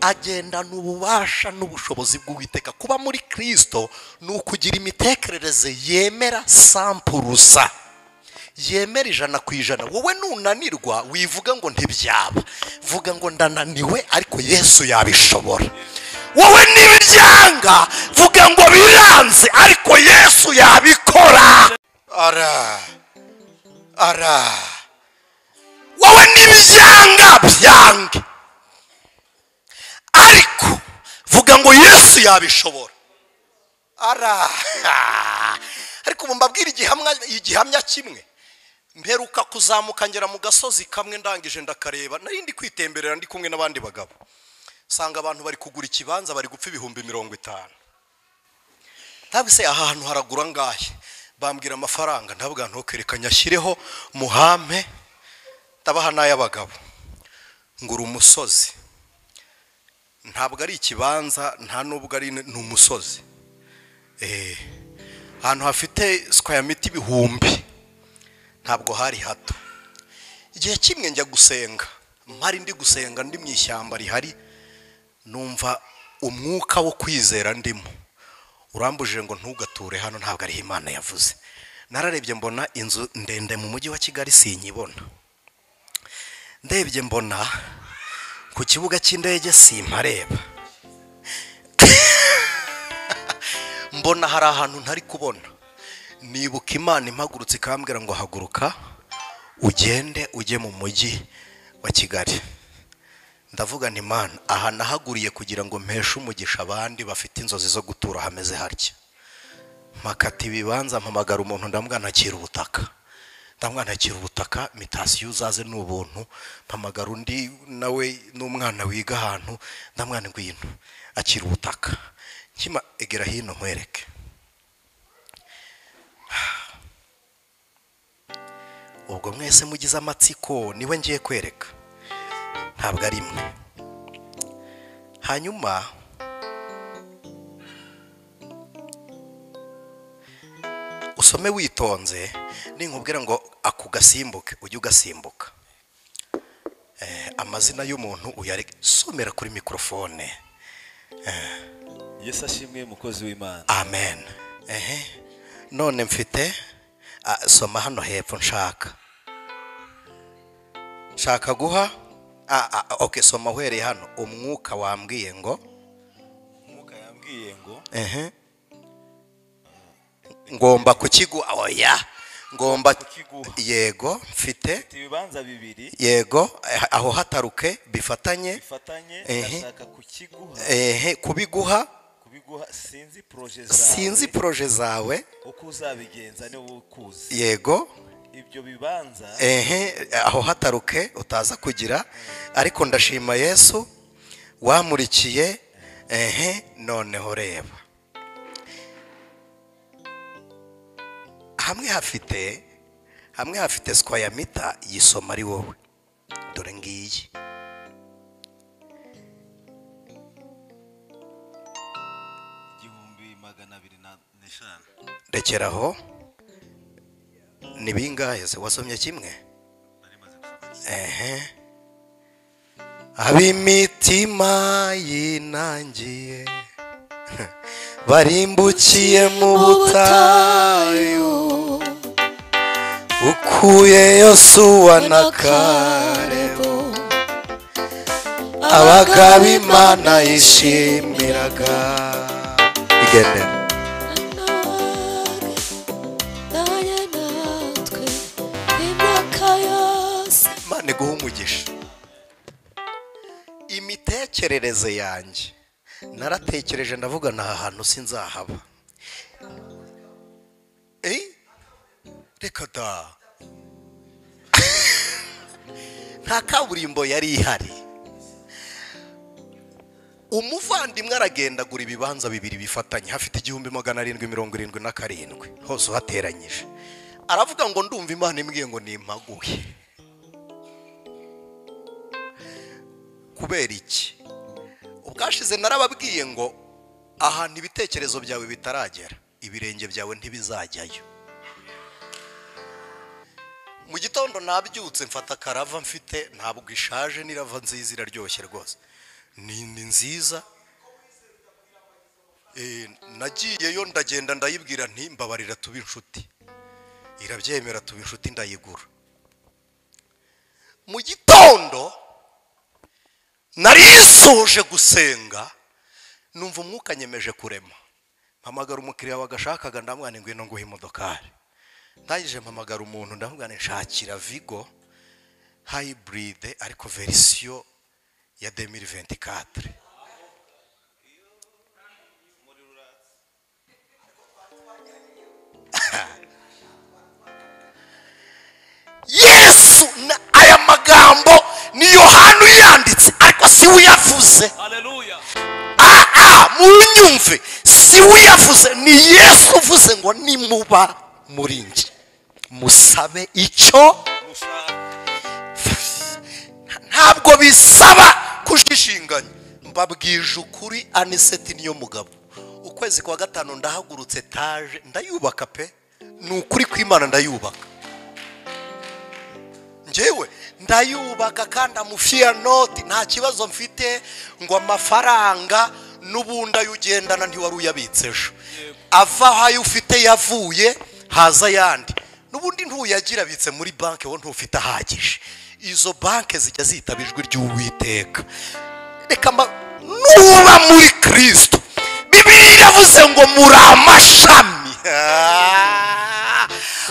Agendana ububasha n'ubushobozi bw'Uwiteka. Kuba muri Kristo ni ukugira imitekerereze yemera sampurusa, yemera 100%. Wowe nunanirwa wivuga ngo ntibyaba, vuga ngo ndananiwe ariko Yesu yabishobora. Wowe nibyanga vuga ngo biranze ariko Yesu yabikora. Ara ara, wowe nibyanga byange, ariko vuga ngo Yesu yabishobora. Ara, ariko mbabwira igihamya kimwe. Mperuka kuzamuka ngera mu gasozi kamwe, ndangije ndakareba, nari ndi kwitemberera ndi kumwe n'abandi bagabo, sanga abantu bari kugura ikibanza bari gupfa 50,000. Ntabwo se aha hantu haragura ngahe? Bambwira amafaranga, ntabwo ntokerekanya ashyireho muhampe, ndabaha n'ay'abagabo. Ngura umusozi, ntabwo ari ikibanza, nta nubwo ari n'umusozi, ahantu hafite square meter 1000, ntabwo hari hato. Igihe kimwe njya gusenga, mpari ndi gusenga ndi mu ishyamba rihari, numva umwuka wo kwizera ndimo urambujije ngo ntugature hano, ntabwo ari Imana yavuze. Nararebye mbona inzu ndende mu mujyi wa Kigali sinyibona, ndebye mbona ku kibuga cy'indege simpareba, mbona hari ahantu ntari kubona. Nibuka Imana impagurutse ikambwira ngo haguruka ugende ujye mu mujyi wa Kigali. Ndavuga nti Imana, aha nahaguriye kugira ngo mpeshe umugisha abandi bafite inzozi zo gutura hameze harya. Mpakata ibibanza, mpamagara umuntu ndamwanakira ubutaka, ndamwanakira ubutaka, mitasiyo uzaze ni ubuntu. Mpamagara undi nawe n'umwana wiga ahantu, ndamwana ngwino akira ubutaka. Nkima egera hino nkwereke. Ubwo mwese mugize amatsiko niwe ngiye kwereka, ntabwo ari imwe. Hanyuma usome witonze, ninkubwira ngo akugasimbuke ujye ugasimbuka. Amazina y'umuntu uyareke, somera kuri mikrofone. Yesu ashimwe mukozi w'Imana. Amen. None mfite soma hano hepfo, nshaka guha okay, soma uhereye hano. Umwuka wambwiye ngo, umwuka yambwiye ngo ngomba kukiguha. Oya, ngomba kukiguha. Yego, mfite ibibanza bibiri. Yego, aho hataruke bifatanye, ndashaka kukiguha. Kubiguha, sinzi projet zawe, sinzi projet zawe uko uzabigenza ni wowe ukuzi. Yego, ibyo bibanza aho hataruke utaza kugira, ariko ndashima Yesu wamurikiye. Noneho reba hamwe hafite square meter yisoma ari wowe, dore ngiyi. Rekeraho. Ni bingahe se wasomye kimwe? Ab'imitima yinangiye barimbukiye mu butayu, ukuye Yosuwa na Kalebu, abagabo Imana yishimiraga. Igendera. umugisha. Imitekerereze yanjye naratekereje ndavuga nta hantu sinzahaba. Reka da, nta kaburimbo yari ihari. Umuvandimwe aragenda agura ibibanza bibiri bifatanye, hafite 1777 hose uhateranyije. Aravuga ngo ndumva Imana imbwiye ngo nimpaguhe. Kubera iki? Ubwashize narababwiye ngo ahantu ibitekerezo byawe bitaragera, ibirenge byawe ntibizajyayo. Mu gitondo nabyutse mfata karava mfite, ntabwo ishaje, n'irava nziza, iraryoshye rwose, ni nziza. Nagiyeyo ndagenda ndayibwira nti mbabarira tuba inshuti, irabyemera tuba inshuti, ndayigura. Mu gitondo narisoje gusenga, numva umwuka nyemeje kurema. Mpamagara umukiriya wagashakaga, ndamwana ngwino nguhe imodokari. Ndangije mpamagara umuntu ndamubwira nshakira Vigo hybrid ariko verisiyo ya 2024. Yesu aya magambo ni Yohana uyanditse, ariko si we uyavuze. Haleluya. Munyumve, si we uyavuze, ni Yesu uvuze ngo nimuba muri njye musabe icyo. Ntabwo bisaba kujishinganya. Mbabwije ukuri, Aniseti niyo mugabo. Ukwezi kwa gatanu ndahagurutse taje ndayubaka pe, ni ukuri kw'Imana ndayubaka. Njyewe ndayubaka kandi amufia noti, nta kibazo mfite ngo amafaranga n'ubundi ayugendana ntiwari uyabitse ejo, ava aho ayo ufite yavuye haza yandi, n'ubundi ntuyagira abitse muri banki, wowe ntufite ahagije. Izo banki zijya zitaba ijwi ry'Uwiteka. Reka nuba muri Kristo, Bibiliya iravuze ngo muri amashami.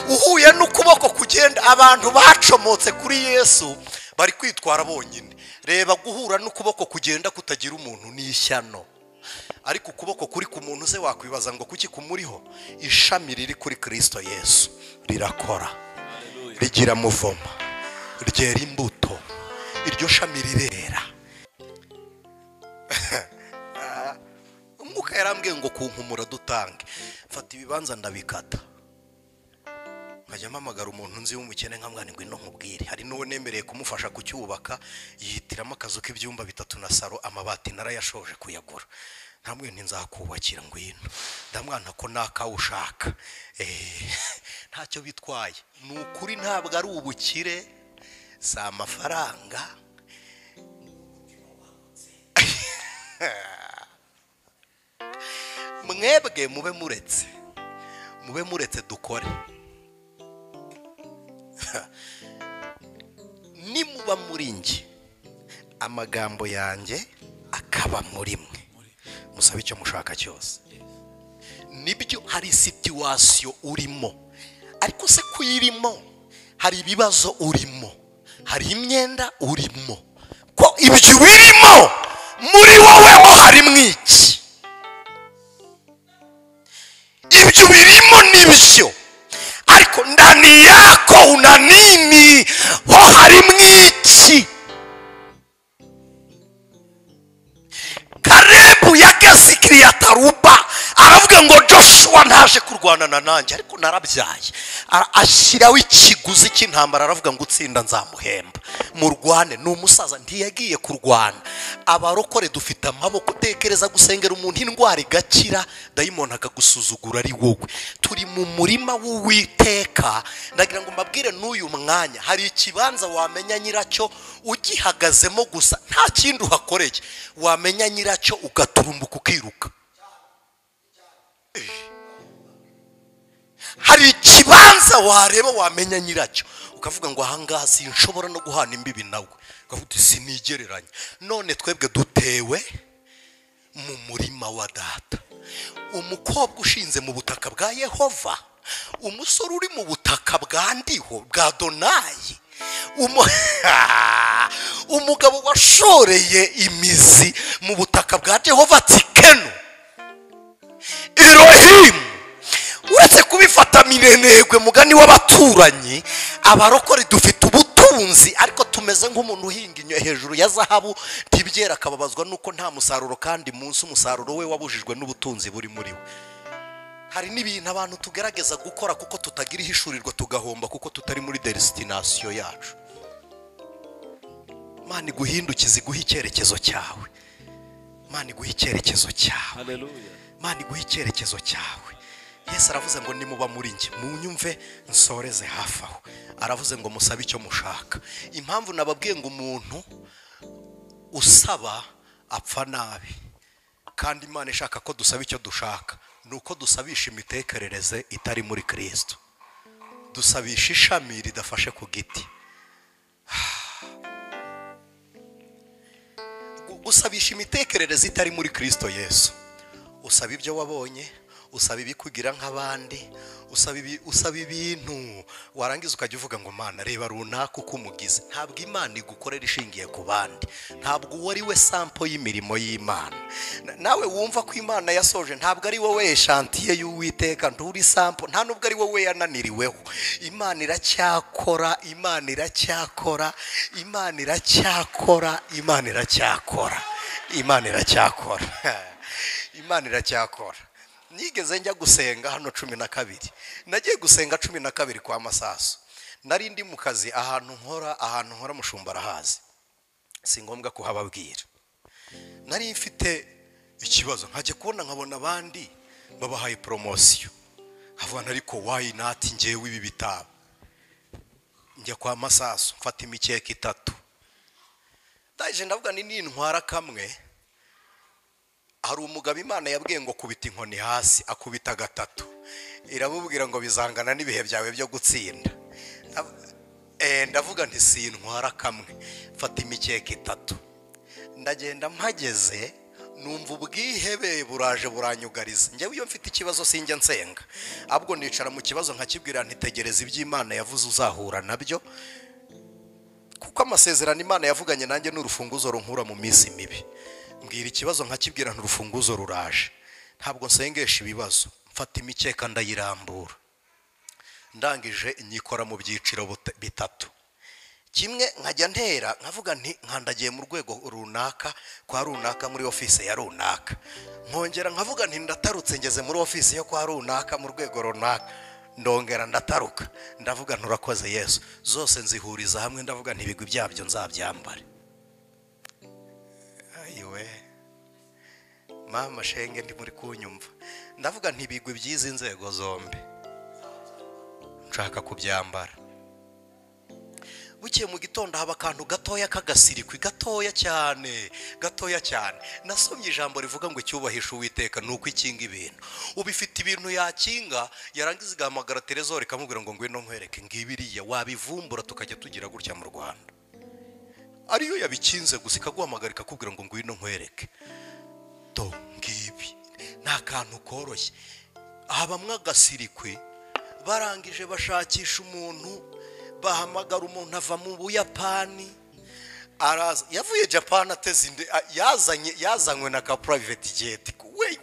Uhuye n'ukuboko kugenda, abantu bacomotse kuri Yesu bari kwitwara bonyine. Reba guhura n'ukuboko kugenda kutagira umuntu ni ishyano, ariko ukuboko kuri ku muntu se wakwibaza ngo kuki kumuriho? Ishami riri kuri Kristo Yesu rirakora, rigira muvoma, ryera imbuto, iryo shami rirera. Umwuka yarambwiye ngo kunkumura dutange, mfata ibibanza ndabikata, nkajya mpamagara umuntu nzi w'umukene nkamwana ngwino nkubwire. Hari n'uwo nemereye kumufasha kucyubaka, yihitiramo akazu k'ibyumba 3 na saro, amabati narayashoje kuyagura. Ntamwe ntinzakubakira ngwino, ndamwana ko nakawushaka. Ntacyo bitwaye, ni ukuri, ntabwo ari ubukire, si amafaranga. Mwebwe mube muretse, mube muretse dukore. Nimuba muri njye, amagambo yanjye akaba muri mwe, musabe icyo mushaka cyose. Nibyo, hari situation urimo, ariko se kuyirimo hari ibibazo urimo, hari imyenda urimo, ko ibyo birimo muri wowe ho harimo iki? Ibyo birimo nibyo, ariko ndani yako una nini? Ho harimo iki? Kalebu yageze Kiriyataruba aravuga ngo Joshua ntaje kurwanana nanjye, ariko narabyaye. Ashyiraho ikiguzi cy'intambara, aravuga ngo utsinda nzamuhemba. Murwane, ni umusaza ntiyagiye kurwana. Abarokore dufite amaboko. Tekereza gusengera umuntu indwara igakira, dayimoni akagusuzugura ari wowe. Turi mu murima w'Uwiteka. Ndagira ngo mbabwire n'uyu mwanya, hari ikibanza wamenya nyiracyo ugihagazemo gusa, nta kindi uhakoreye, wamenya nyiracyo ugaturumbuka ukiruka. Hari ikibanza wareba wamenya nyiracyo ukavuga ngo ahangaha sinshobora no guhana imbibi nawe, ukavuga uti sinigereranya. None twebwe dutewe mu murima wa data. Umukobwa ushinze mu butaka bwa Yehova, umusore uri mu butaka bwa Ndiho bwa Donayi, Umugabo washoreye imizi mu butaka bwa Jehova Tikenu Elohim, uretse kubifata minenegwe mugani w'abaturanyi, abarokore dufite ubutunzi ariko tumeze nk'umuntu uhinga inyo hejuru ya zahabu ntibyera, akababazwa nuko nta musaruro, kandi munsi umusaruro we wabujijwe n'ubutunzi buri muri we. Hari n'ibintu abantu tugerageza gukora kuko tutagira ihishurirwa, tugahomba kuko tutari muri destination yacu. Imana iguhindukize, iguhe icyerekezo cyawe. Imana iguhe icyerekezo cyawe. Haleluya. Imana iguhe icyerekezo cyawe. Yesu aravuze ngo nimuba muri njye, munyumve nsoreze hafi aho. Aravuze ngo musabe icyo mushaka. Impamvu nababwiye ngo umuntu usaba apfa nabi, kandi Imana ishaka ko dusaba icyo dushaka, nuko dusabisha imitekerereze itari muri Kristo. Dusabisha ishami ridafashe ku giti. Gusabisha imitekerereze itari muri Kristo Yesu. Usaba ibyo wabonye, usaba ibikugira nk'abandi, usaba ibintu, warangiza ukajya uvuga ngo Mana reba runaka uko umugize. Ntabwo Imana igukorera ishingiye ku bandi, ntabwo uwo ari we sampo y'imirimo y'Imana. Nawe wumva ko Imana yasoje, ntabwo ari wowe eshantiye y'Uwiteka, nturi sampo, nta nubwo ari wowe yananiriweho. Imana iracyakora, Imana iracyakora, Imana iracyakora, Imana iracyakora, Imana iracyakora, Imana iracyakora. Nigeze njya gusenga hano 12, nagiye gusenga 12 kwa Masasu. Nari ndi mu kazi ahantu nkora mushumba arahazi, si ngombwa kuhababwira. Nari mfite ikibazo, nkajya kubona nkabona abandi babahaye promotion, nkavuga ariko why not njyewe ibi bitabo. Njya kwa Masasu mfata imikeka 3, ndaje ndavuga ni nintwara kamwe. Hari umugabo Imana yabwiye ngo kubita inkoni hasi, akubita 3, iramubwira ngo bizangana n'ibihe byawe byo gutsinda. Ndavuga nti sintwara kamwe, mfata imikeka 3, ndagenda mpageze numva ubwihebe buraje buranyugariza. Njyewe iyo mfite ikibazo sinjya nsenga, ahubwo nicara mu kibazo nkakibwira ntitegereza iby'Imana yavuze uzahura nabyo, kuko amasezerano Imana yavuganye nanjye n'urufunguzo runkura mu minsi mibi. Mbwira ikibazo nkakibwira nturufunguzo ruraje. Ntabwo nsengesha ibibazo, mfata imikeka ndayirambura, ndangije nyikora mu byiciro 3. Kimwe nkajya ntera nkavuga nti nkandagiye mu rwego runaka kwa runaka muri office ya runaka, nkongera nkavuga nti ndatarutse ngeze muri office yo kwa runaka mu rwego runaka, ndongera ndataruka ndavuga nturakoze Yesu. Zose nzihuriza hamwe ndavuga nti ibigwi byabyo nzabyambare. Ayiwe mama shenge ndi muri kunyumva, ndavuga nti ibigwi by'izi nzego zombi nshaka kubyambara. Bukiye mu gitondo haba akantu gatoya kagasirikwi, gatoya cyane, gatoya cyane. Nasomye ijambo rivuga ngo icyubahisha Uwiteka nuko ikinga ibintu. Ubifite ibintu yakinga, yarangiza igahamagara Terezori ikamubwira ngo ngwino nkwereke ngibiriya, wabivumbura tukajya tugira gutya mu Rwanda. Ariyo yabikinze gusa ikaguhamagara ikakubwira ngo ngwino nkwereke. Do ngibi nta kantu koroshye. Habamwe agasirikwi, barangije bashakisha umuntu, bahamagara umuntu ava mu Buyapani, araza. Yavuye Japan ateze inde, yazanywe na ka private jet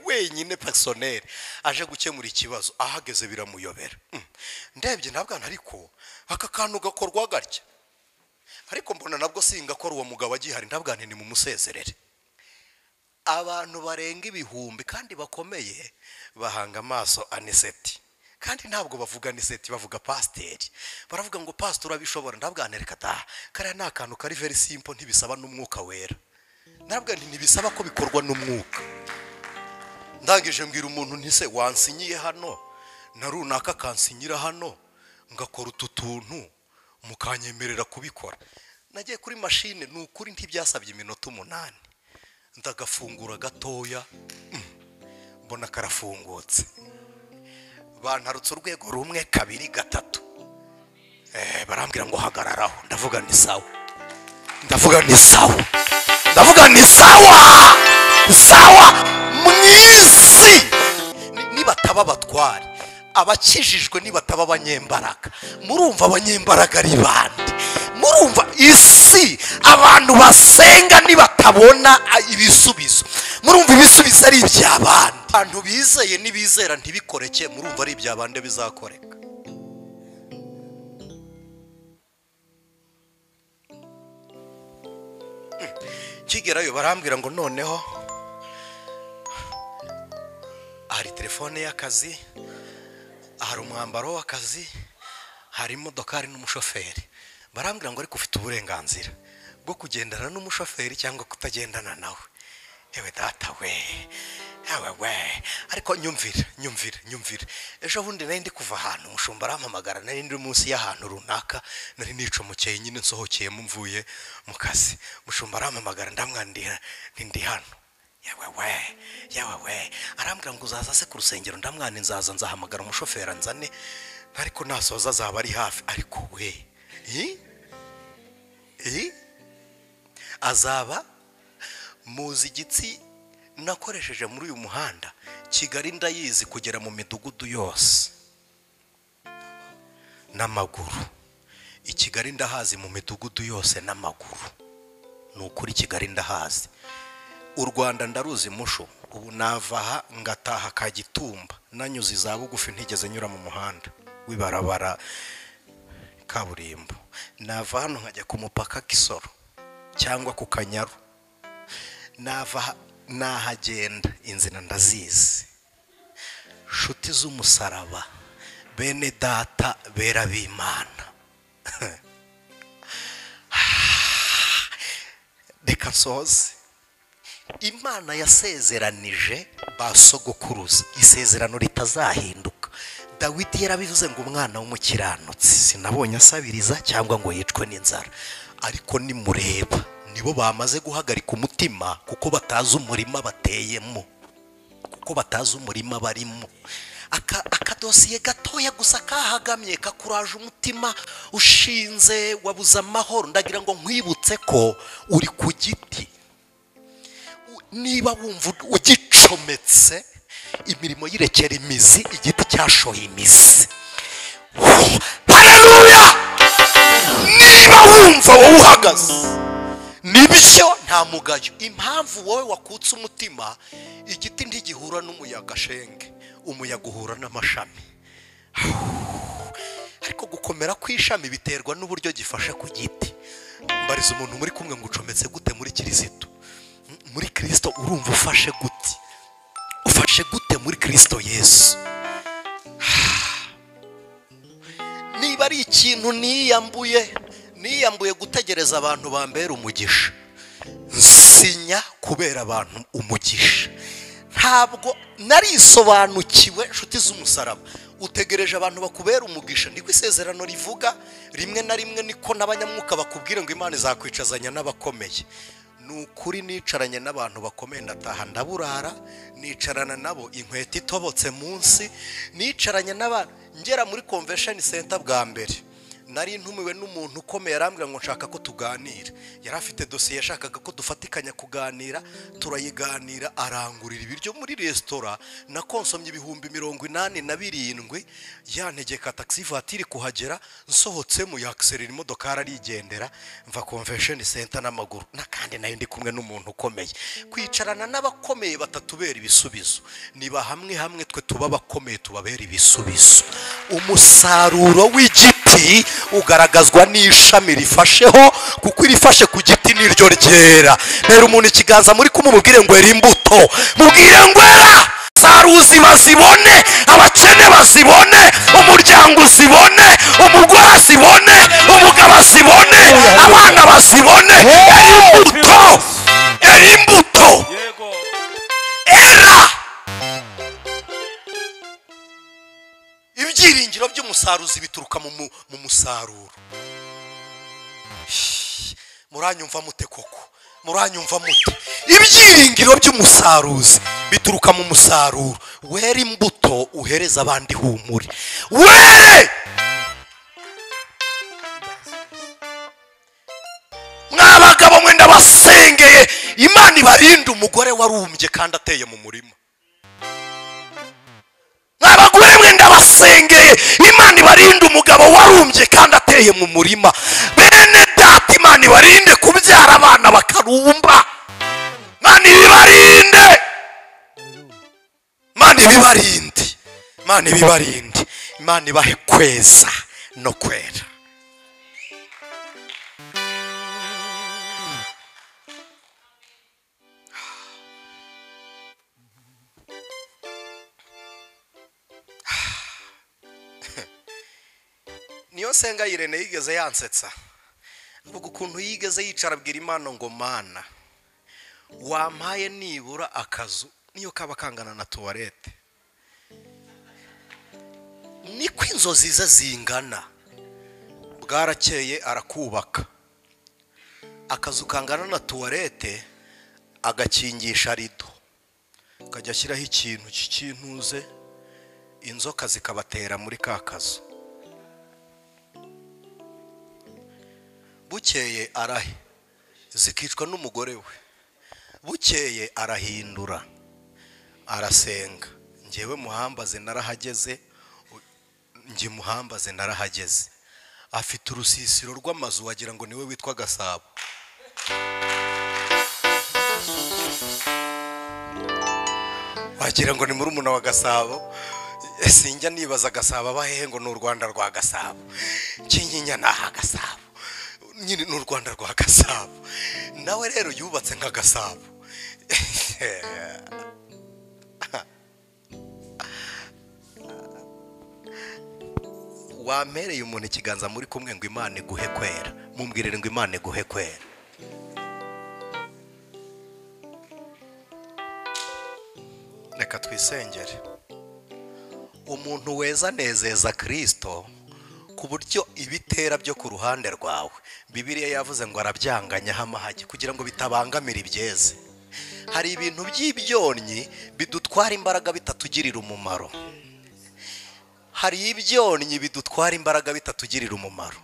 wenyine personnel, aje gukemura ikibazo. Ahageze biramuyobera. Ndebye ntabwo ariko aka kantu gakorwa gatya, ariko mbona nabwo singakora uwo mugabo agihari, ntabwo ni mu musezerere. Abantu barenga ibihumbi kandi bakomeye bahanga amaso Aniseti, kandi ntabwo bavuga Aniseti, bavuga pasiteri. Baravuga ngo pastor urabishobora. Ndabwo nereka ta kariya ni akantu kari very simple, ntibisaba n'umwuka wera. Ntabwo ntibisaba ko bikorwa n'umwuka. Ndangije mbwira umuntu nti se wansinyiye hano na runaka kansinyira hano ngakora utu tuntu mukanyemerera kubikora. Nagiye kuri mashine, ni ukuri ntibyasabye iminota 8, ndagafungura gatoya, mbona karafungutse. Bantarutse urwego 1 2 3, barambwira ngo hagararaho. Ndavuga ni sawa, ndavuga ni sawa, ndavuga ni sawa sawa. Mwisi nibataba abatware, abakijijwe nibataba abanyembaraga, murumva abanyembaraga ari bande? Murumva isi abantu basenga nibatabona ibisubizo, murumva ibisubizo ari iby'abandi. Abantu bizeye nibizera ntibikoreke, murumva ari iby'abandi bizakoreka. Kigerayo barambwira ngo noneho hari telefone y'akazi, hari umwambaro w'akazi, hari imodokari n'umushoferi. Barambwira ngo ariko ufite uburenganzira bwo kugendana n'umushoferi cyangwa kutagendana nawe. Ewe data we, ewe we, ariko nyumvira. Ejo bundi nari ndi kuva ahantu, umushumba arampamagara, nari ndi munsi y'ahantu runaka, nari nicomokeye nyine nsohokeyemo mvuye mu kazi. Umushumba arampamagara, ndamwandira nti ndi hano. Yewe we, arambwira ngo uzaza se ku rusengero? Ndamwani nzaza, nzahamagara umushoferi anzane, ariko nasoza azaba ari hafi. Ariko we azaba muzi igitsi nakoresheje muri uyu muhanda. Kigali ndayizi kugera mu midugudu yose n'amaguru. I Kigali ndahazi mu midugudu yose n'amaguru. Ni ukuri Kigali ndahazi. U Rwanda ndaruzi musho. Ubu navaha ngataha Kagitumba, nanyuze za bugufi, ntigeze nyura mu muhanda w'ibarabara kaburimbo. Nava hano nkajya ku mupaka Kisoro cyangwa ku Kanyaru, nava nahagenda, inzira ndazizi. Shuti z'umusaraba, bene data bera b'Imana, reka nsoze. Imana yasezeranije ba sogokuruza isezerano ritazahinduka. Dawidi yarabivuze ngo umwana w'umukiranutsi sinabonye asabiriza cyangwa ngo yicwe n'inzara. Ariko nimureba nibo bamaze guhagarika umutima kuko batazi umurima bateyemo, kuko batazi umurima barimo. Akadosiye gatoya gusa kahagamye kakuraje umutima ushinze, wabuze amahoro. Ndagira ngo nkwibutse ko uri ku giti. Niba wumva ugicometse, imirimo yirekera imizi, igiti cyashoye imizi. Haleluya! Niba wumva wowe uhagaze nibyo, nta mugayo. Impamvu wowe wakutse umutima, igiti ntigihura n'umuyaga shenge, umuyaga uhura n'amashami. Ariko gukomera kw'ishami biterwa n'uburyo gifashe ku giti. Mbariza umuntu muri kumwe ngo ucometse gute muri Kristo? Muri Kristo urumva ufashe gute? Ufashe gute muri Kristo Yesu? Niba ari ikintu niyambuye gutegereza abantu bambera umugisha, nsinya kubera abantu umugisha. Ntabwo narisobanukiwe, nshuti z'umusaraba. Utegereje abantu bakubera umugisha, niko isezerano rivuga. Rimwe na rimwe niko n'abanyamwuka bakubwira ngo Imana izakwicazanya n'abakomeye. Ni ukuri nicaranye n'abantu bakomeye, ndataha ndaburara, nicarana nabo inkweto itobotse munsi, nicaranye n'abantu. Ngera muri convention center bwa mbere, nari ntumiwe n'umuntu ukomeye, arambwira ngo nshaka ko tuganira. Yari afite dosiye yashakaga ko dufatikanya kuganira, turayiganira, arangurira ibiryo muri resitora, nakonsomye 87,000, yantegeka taxi voiture kuhagera, nsohotsemo yakiserera imodoka arigendera, mva convention center n'amaguru. Nakandi nayo ndi kumwe n'umuntu ukomeye. Kwicarana n'abakomeye batatubera ibisubizo, niba hamwe hamwe twe tuba abakomeye tubabera ibisubizo. Umusaruro w'igiti ugaragazwa n'ishami rifasheho, kuko irifashe ku giti niryo ryera. Rero umuntu ikiganza muri kumubwire ngo era imbuto, mubwire ngo era, saruzi bazibone, abakene bazibone, umuryango uzibone, umugore azibone, umugabo azibone, abana bazibone. Era imbuto, era imbuto, era. Ibyiringiro by'umusaruzi bituruka mu musaruro. Muranyumva mute koko? Muranyumva mute? Ibyiringiro by'umusaruzi bituruka mu musaruro. Wera imbuto uhereza abandi humure. Were! Mwabagabo mwe ndabasengeye, Imana ibarinde umugore warumbye kandi ateye mu murima. Mwabagore mwe ndabasengeye, Imana ibarinde umugabo warumbye kandi ateye mu murima. Bene Imana ibarinde kubyara abana bakarumba. Imana ibibarinde. Imana ibibarinde. Imana ibibarinde. Imana ibahe kweza no kwera. Niyo senga Irene yigeze yansetsa. Avuga ukuntu yigeze yicara abwira Imana ngo Mana wampaye nibura akazu niyo kaba kangana na toilette. Niko inzozi ze zingana. Bwarakeye arakubaka akazu kangana na toilette, agakingisha rido, akajya ashyiraho ikintu cy'ikintuze, inzoka zikabatera muri ka kazu. Bukeye arahe zikicwa n'umugore we. Bukeye arahindura arasenga. Njyewe muhambaze narahageze, njye muhambaze narahageze. Afite urusisiro rw'amazu wagira ngo niwe witwa Gasabo. Wagira ngo ni murumuna wa Gasabo. Sinjya nibaza Gasabo abahehe ngo ni u Rwanda rwa Gasabo. Kinyinya naha Gasabo. Nyine ni u Rwanda rwa Gasabo. Nawe rero yubatse nka Gasabo. Wampereye umuntu ikiganza muri kumwe ngo Imana iguhe kwera. Mumbwirire ngo Imana iguhe kwera. Reka twisengere. Umuntu weza nezeza Kristo ku buryo ibitera byo ku ruhande rwawe. Bibiliya yavuze ngo arabyanganya amahagi kugira ngo bitabangamira ibyeze. Hari ibintu by'ibyonnyi bidutwara imbaraga bitatugirira umumaro. Hari ibyonnyi bidutwara imbaraga bitatugirira umumaro.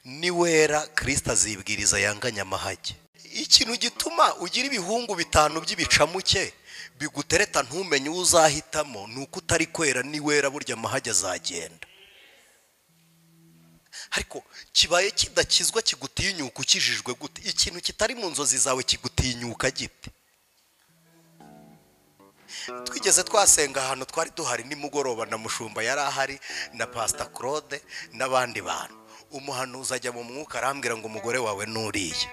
Niwera Kristo azibwiriza yanganya amahagi. Ikintu gituma ugira ibihungu bitanu by'ibicamuke bigutereta ntumenye uzahitamo nuko utari kwera. Niwera burya amahagi azagenda. Ariko kibaye kidakizwa kigutinyuka ukijijwe gute? Ikintu kitari mu nzozi zawe kigutinyuka gite? Twigeze twasenga ahantu twari duhari nimugoroba na mushumba yari ahari na Pastor Claude n'abandi bantu. Umuhanuzi ajya mu mwuka arambwira ngo umugore wawe nuriye.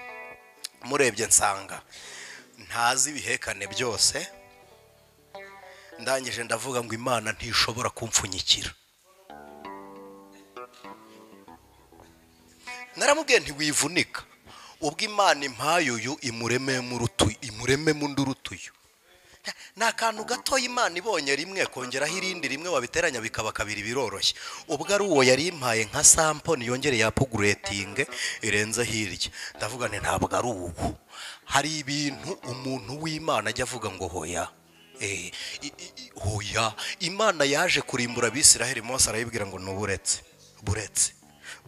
Murebye nsanga ntazi ibihekane byose. Ndangije ndavuga ngo Imana ntishobora kumfunyikira. Naramubwiye nti wivunika, ubwo Imana impaye uyu imurememo urutuyu, imurememo undi urutuyu. Ni akantu gato Imana ibonye rimwe kongeraho irindi rimwe wabiteranya bikaba kabiri biroroshye. Ubwo ari uwo yari impaye nka sampo niyongere yapuguretinge irenze hirya. Ndavuga nti ntabwo ari ubu. Hari ibintu umuntu w'Imana ajya avuga ngo hoya. Hoya. Imana yaje kurimbura Abisiraheli, Mose arayibwira ngo nuburetse, buretse,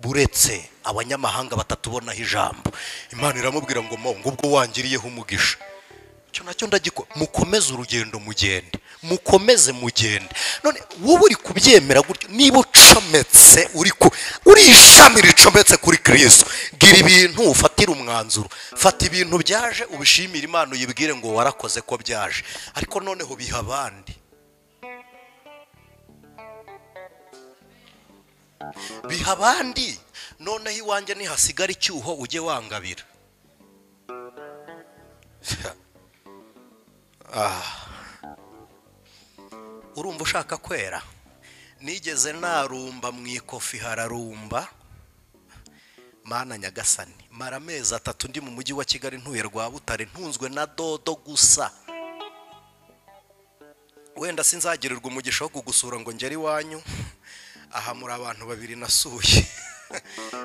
buretse abanyamahanga batatubonaho ijambo. Imana iramubwira ngo mo ngo ubwo wangiriyeho umugisha cyo nacyo ndagikora. Mukomeze urugendo mugende, mukomeze mugende. None wowe uri kubyemera gutyo, niba ucometse uri ishami ricometse kuri Kristo, gira ibintu ufatira umwanzuro. Fata ibintu byaje ubishimire Imana uyibwire ngo warakoze ko byaje, ariko noneho biha abandi. Biha abandi, noneho iwanjye nihasigara icyuho ujye wangabira. Urumva ushaka kwera? Nigeze narumba mu ikofi hararumba. Mana Nyagasani, mara amezi 3 ndi mu mujyi wa Kigali ntuye rwa Butare, ntunzwe na dodo gusa. Wenda sinzagirirwa umugisha wo kugusura ngo ngere iwanyu. Aha muri abantu babiri nasuye.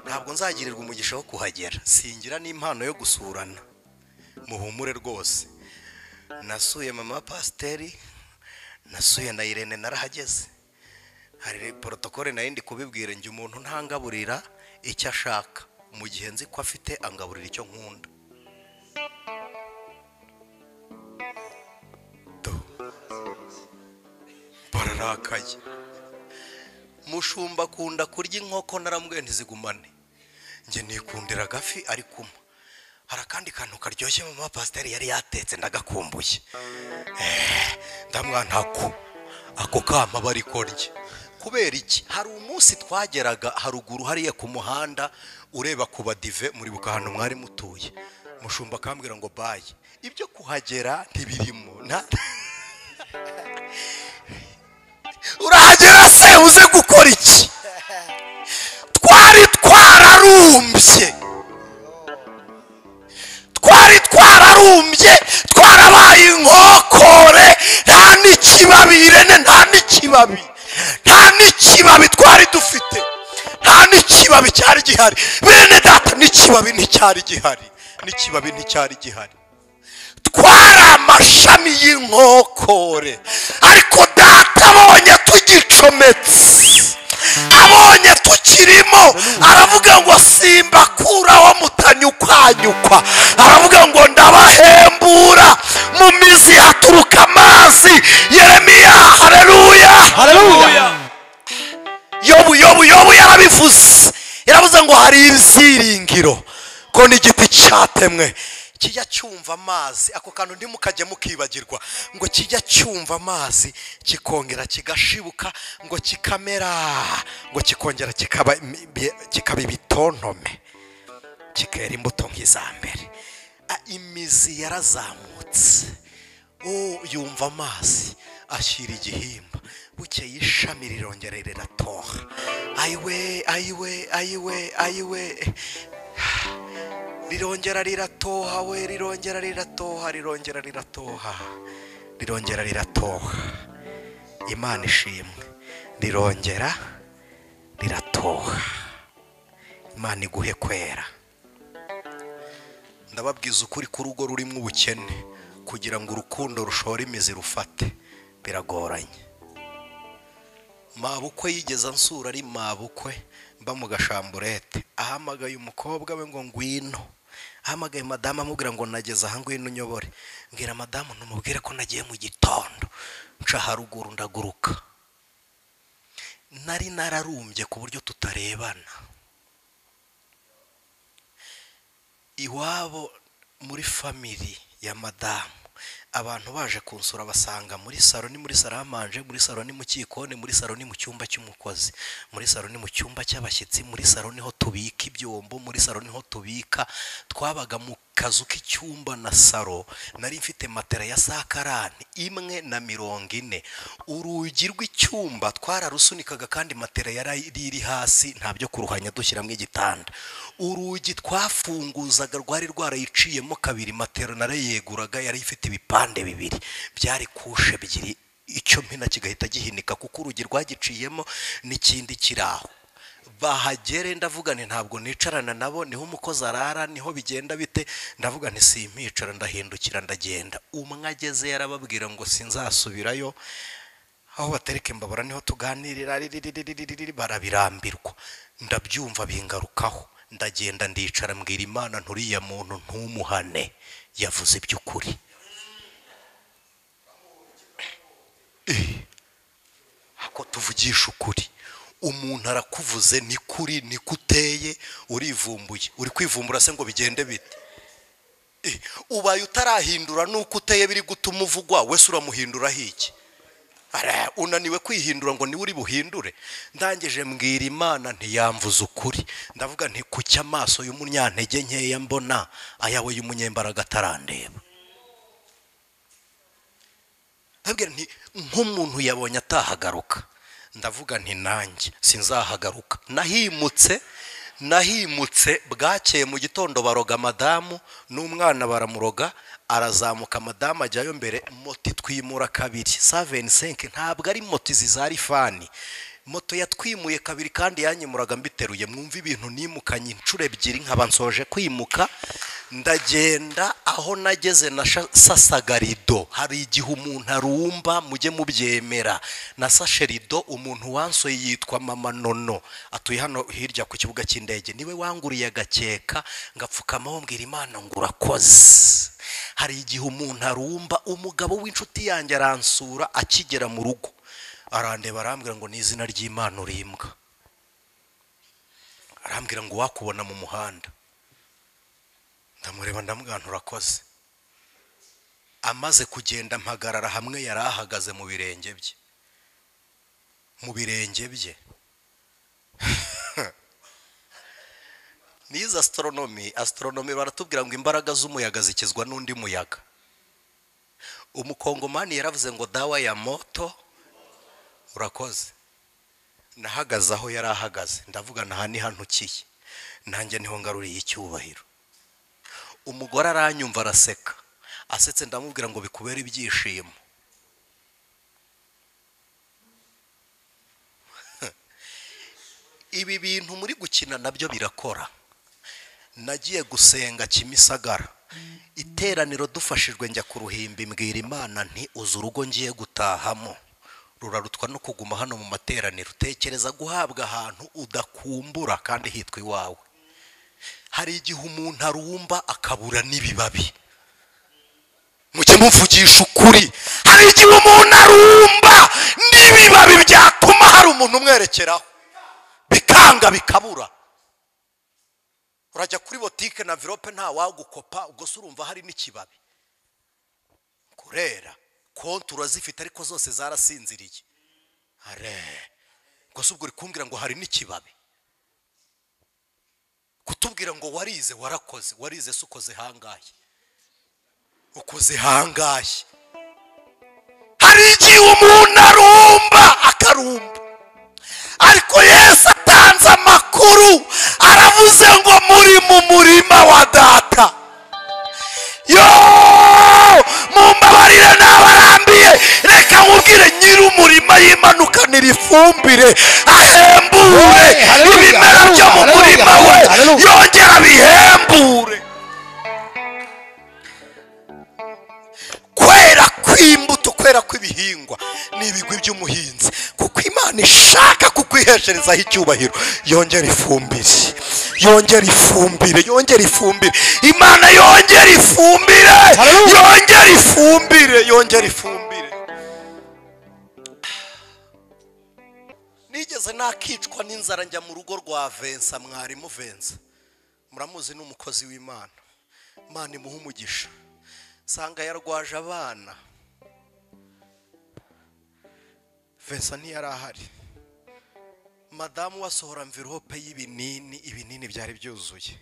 Ntabwo nzagirirwa umugisha wo kuhagera. Singira n'impano yo gusurana. Muhumure rwose. Nasuye mama pasiteri, nasuye na Irene narahageze. Hari protocole nayo ndi kubibwira njye umuntu ntangaburira icyo ashaka mu gihe nzi ko afite angaburira icyo nkunda. Bararakaye. Mushumba akunda kurya inkoko, naramubwiye ntizigumane. Njye nikundira agafi ari kuma. Hari akandi kantu karyoshye mama pasiteri yari yatetse ndagakumbuye. Ndamwa ntako ako kama bari korye. Kubera iki? Hari umunsi twageraga haruguru hariya ku muhanda ureba ku badive, muribuka ahantu mwari mutuye, mushumba akambwira ngo bayi, ibyo kuhagera ntibirimo. Urahagera se uze gukora iki? Twari twararumbye, twari twararumbye, twarabaye inkokore, nta n'ikibabi Irene, nta n'ikibabi, nta n'ikibabi twari dufite, nta n'ikibabi cyari gihari. Bene data, n'ikibabi nticyari gihari, n'ikibabi nticyari gihari. Twari amashami y'inkokore, ariko data abonye tugicometse, abonye tukirimo, aravuga ngo simbakuraho mutanyukwanyukwa, aravuga ngo ndabahembura, mu mizi haturuka amazi. Yeremiya, haleluya, Haleluya. Yobu, Yobu, Yobu yarabivuze, yaravuze ngo hari ibyiringiro ko n'igiti cyatemwe kijya cyumva amazi. Ako kantu ntimukajye mukibagirwa, ngo kijya cyumva amazi kikongera kigashibuka, ngo kikamera, ngo kikongera kikaba ibitontome, kikera imbuto nk'iza mbere. Imizi yarazamutse, yumva amazi ashyira igihimba, bukeye ishami rirongera riratoha. Ayiwe, ayiwe, ayiwe, ayiwe, rirongera riratoha, we rirongera riratoha, rirongera riratoha, rirongera riratoha. Imana ishimwe, rirongera riratoha. Imana iguhe kwera. Ndababwiza ukuri ko urugo rurimo ubukene, kugira ngo urukundo rushore imizi rufate biragoranye. Mabukwe yigeze ansura ari mabukwe mba mu gashamburete, ahamagaye umukobwa we ngo ngwino, ahamagaye madamu amubwira ngo nageze aha ngwino unyobore. Mbwira madamu ntumubwire ko nagiye mu gitondo, nca haruguru ndaguruka. Nari nararumbye ku buryo tutarebana. Iwabo muri family ya madamu, abantu baje kunsura basanga muri salo, ni muri saramanje, muri salo ni mu kikoni, muri salo ni mu cyumba cy'umukozi, muri salo ni mu cyumba cy'abashyitsi, muri salo niho tubika ibyombo, muri salo niho tubika. Twabaga mu kazu k'icyumba na salo. Nari mfite matera ya sakarani 1 na 40. Urugi rw'icyumba twararusunikaga, kandi matera yari iri hasi, nta byo kuruhanya dushyiramo igitanda. Urugi twafunguzaga rwari rwarayiciyemo kabiri, matera narayeguraga, yari ifite ibipande bibiri, byari kushe ebyiri, icyo mpina kigahita gihinika kuko urugi rwagiciyemo n'ikindi kiraho. Bahagere ndavuga nti ntabwo nicarana nabo, niho umukozi arara, niho bigenda bite. Ndavuga nti simpicara, ndahindukira ndagenda. Umwe ageze yarababwira ngo sinzasubirayo, aho batereka imbabura niho tuganirira, barabirambirwa. Ndabyumva bingarukaho, ndagenda ndicara, mbwira Imana nturiya muntu ntumuhane, yavuze iby'ukuri. Ako tuvugisha ukuri, umuntu arakuvuze ni kuri, ni kuteye, urivumbuye, uri kwivumbura se ngo bigende bite? Ubaye utarahindura nuko uteye biri gutuma uvugwa, wese uramuhindura hiki? Unaniwe kwihindura ngo niwe uri buhindure. Ndangije mbwira Imana ntiyamvuze ukuri, ndavuga nti kuki amaso y'umunyantege nkeya mbona ayawe y'umunyembaraga atarandeba? Ndabwira nti nk'umuntu yabonye atahagaruka, ndavuga nti nanjye sinzahagaruka. Nahimutse bwakeye mu gitondo, baroga madamu n'umwana, baramuroga, arazamuka, madamu ajyayo mbere, moto itwimura kabiri, 75, ntabwo ari moto izi za rifani, moto yatwimuye kabiri kandi yanyimuraga mbiteruye. Mwumva ibintu nimukanye inshuro ebyiri, nkaba nsoje kwimuka ndagenda. Aho nageze nasasaga rido. Hari igihe umuntu arumba, mujye mubyemera. Nasashe rido, umuntu wansoye yitwa mama Nono, atuye hano hirya ku kibuga cy'indege, niwe wanguriye agakeka, ngapfukamaho mbwira Imana ngo urakoze. Hari igihe umuntu arumba. Umugabo w'inshuti yanjye aransura, akigera mu rugo arandeba arambwira ngo ni izina ry'Imana urimbwa, arambwira ngo wakubona mu muhanda. Ndamureba ndamubwira nti urakoze. Amaze kugenda mpagarara hamwe yari ahagaze mu birenge bye, mu birenge bye. Nize astronomy, astronomy baratubwira ngo imbaraga z'umuyaga zikizwa n'undi muyaga. Umukongomani yaravuze ngo dawa ya moto urakoze. Nahagaze aho yari ahagaze, ndavuga nta ni hantukiye, nanjye niho ngaruriye icyubahiro. Umugore aranyumva araseka, asetse ndamubwira ngo bikubere ibyishimo. Ibi bintu muri gukina nabyo birakora. Nagiye gusenga Kimisagara, iteraniro dufashijwe njya ku ruhimbi, mbwira Imana nti uzi urugo ngiye gutahamo rurarutwa no kuguma hano mu materaniro. Tekereza guhabwa ahantu udakumbura kandi hitwa iwawe. Hari igihe umuntu arumba akabura n'ibibabi. Mujye muvugisha ukuri. Hari igihe umuntu arumba n'ibibabi byatuma hari umuntu umwerekeraho, bikanga bikabura. Urajya kuri botike na envelope nta wagukopa, ubwo se urumva hari n'ikibabi. Kurera konti urazifite ariko zose zarasinziriye. Are ubwo se ubwo uri kumbwira ngo hari n'ikibabi? Kutubwira ngo warize warakoze, warize se ukoze hangahe? Ukoze hangahe? Hari igihe umuntu arumba akarumba, ariko Yesu atanze amakuru, aravuze ngo muri mu murima wa data. Yo, mumbabarire n'abarambiye, reka nkubwire nyir'umurima yimanukanira ifumbire, ahembure ibimera byo mu murima we, yongera bihembure. Kwera kw'imbuto, kwera kw'ibihingwa ni ibigwi by'umuhinzi, kuko Imana ishaka kukwihesherezaho icyubahiro. Yongera ifumbire, yongera ifumbire, yongera ifumbire. Imana yongera ifumbire, yongera ifumbire, yongera ifumbire. Nigeze nakicwa n'inzara njya mu rugo rwa Vensa, mwarimu Vensa muramuzi, ni umukozi w'Imana, Imana imuha umugisha. Sanga yarwaje abana, Vensa ntiyari ahari. Madamu wasohora envelope y'ibinini, ibinini byari byuzuye.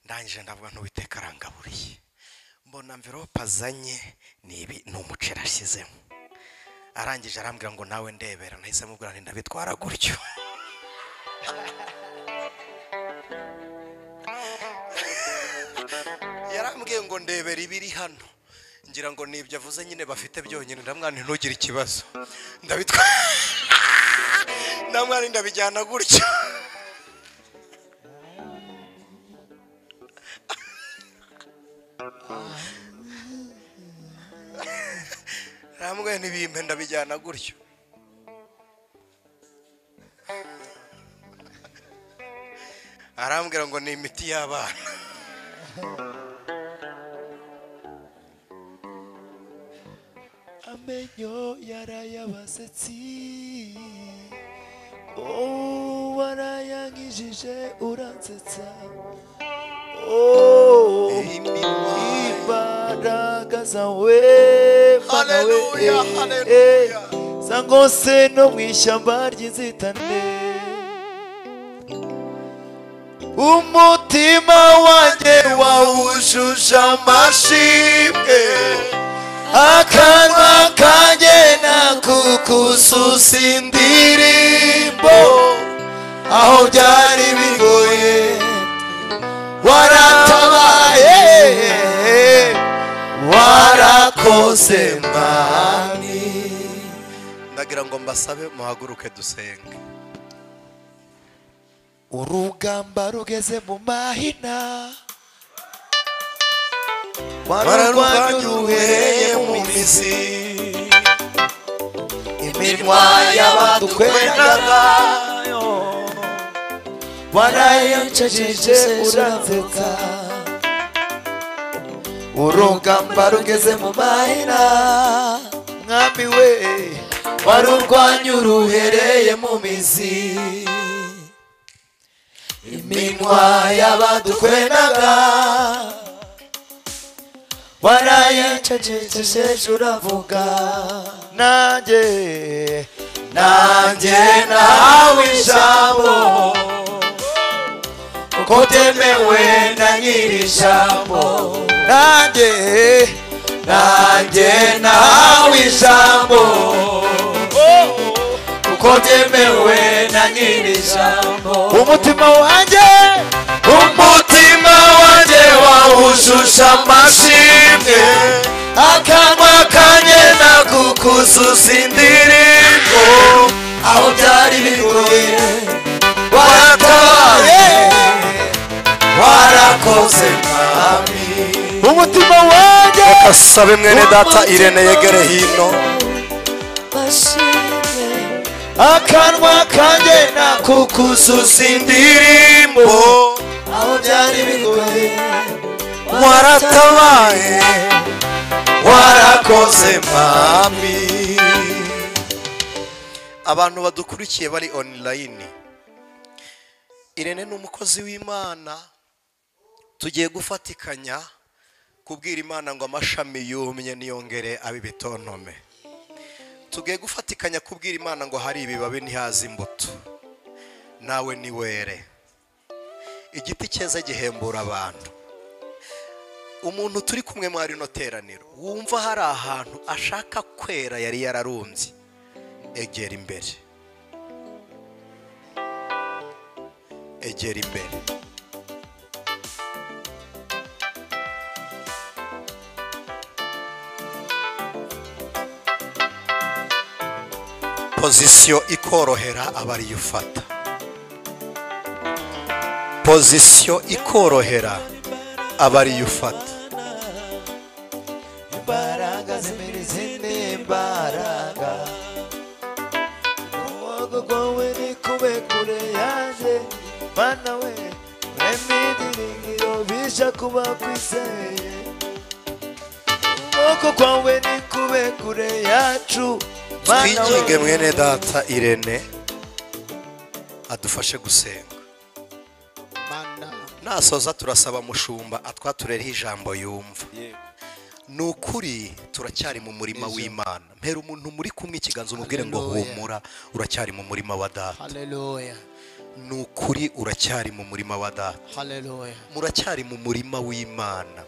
Ndangije ndavuga ntuwiteka arangaburiye. Mbona envelope azanye ni ibi, ni umuceri ashyizemo. Arangije arambwira ngo nawe ndebera, nahise mubwira nti ndabitwara gutyo. Yarambwiye ngo ndebera ibiri hano, ngira ngo nibyo avuze nyine bafite byonyine. Ndamwana ntugire ikibazo, ndabitwara ndamwana ndabijyana gutyo. Namwe ntibimpe ndabijyana gutyo. Arambwira ngo ni imiti y'abana. Amenyo yarayabasetsi, oh warayangijije uransetsa, oh imbaraga zawe Mana we, zangose no mu ishyamba ry'inzitane. Umutima wanjye wawujuje amashimwe, akanwa kanjye nakukususa indirimbo. Aho byari bigoye waratabaye, warakoze Mwami. Ndagira ngo mbasabe muhaguruke dusenge. Urugamba rugeze mu mahina, wararwanya uhereye mu mizi. Iminwa y'abadukwendaga warayicecekeshe uransetsa. Urugamba rugeze mu mahina, Mwami we, warurwanya uruhereye mu mizi. Iminwa y'abadukwenaga Warayicecekesheje uravuga. Nanjye nanjye nahawe ijambo kuko byemewe na nyiri ijambo. Nanjye nanjye nahawe ijambo kuko byemewe na nyiri ijambo. Umutima wanjye, umutima wanjye wawujuje amashimwe, akanwa kanjye nakukuzuza indirimbo. Aho byari bigoye waratabaye, warakoze mwami. Umutima wanjye. Asabe mwene data Irene yegere hino. Akanwa kanjye nakukuzuza indirimbo. Aho byari bigoye waratabaye, warakoze mwami. Abantu badukurikiye bari online, Irene ni umukozi w'Imana. Tugiye gufatikanya kubwira Imana ngo amashami yumye niyongere abe ibitontome. Tugiye gufatikanya kubwira Imana ngo hari ibibabi ntihaze imbuto, nawe niwere. Igiti cyeza gihembura abantu. Umuntu turi kumwe muri rino teraniro wumva hari ahantu ashaka kwera yari yararumbye, egera imbere, egera imbere. Pozisiyo ikorohera abariyo ufata, pozisiyo ikorohera abariyo ufata. Imbaraga zimira izindi imbaraga, ukuboko kwawe nikube kure yanjye Mana we, urema ibyiringiro bisha kuba kwizeye. Ukuboko kwawe nikube kure yacu. Twinginge mwene data Irene adufashe gusenga. Nasoza turasaba mushumba atwatureho ijambo yumva. Ni ukuri turacyari mu murima w'Imana. Mpera umuntu muri kumwe ikiganza umubwire ngo humura, uracyari mu murima wa data. Haleluya. Ni ukuri uracyari mu murima wa data. Haleluya. Muracyari mu murima w'Imana.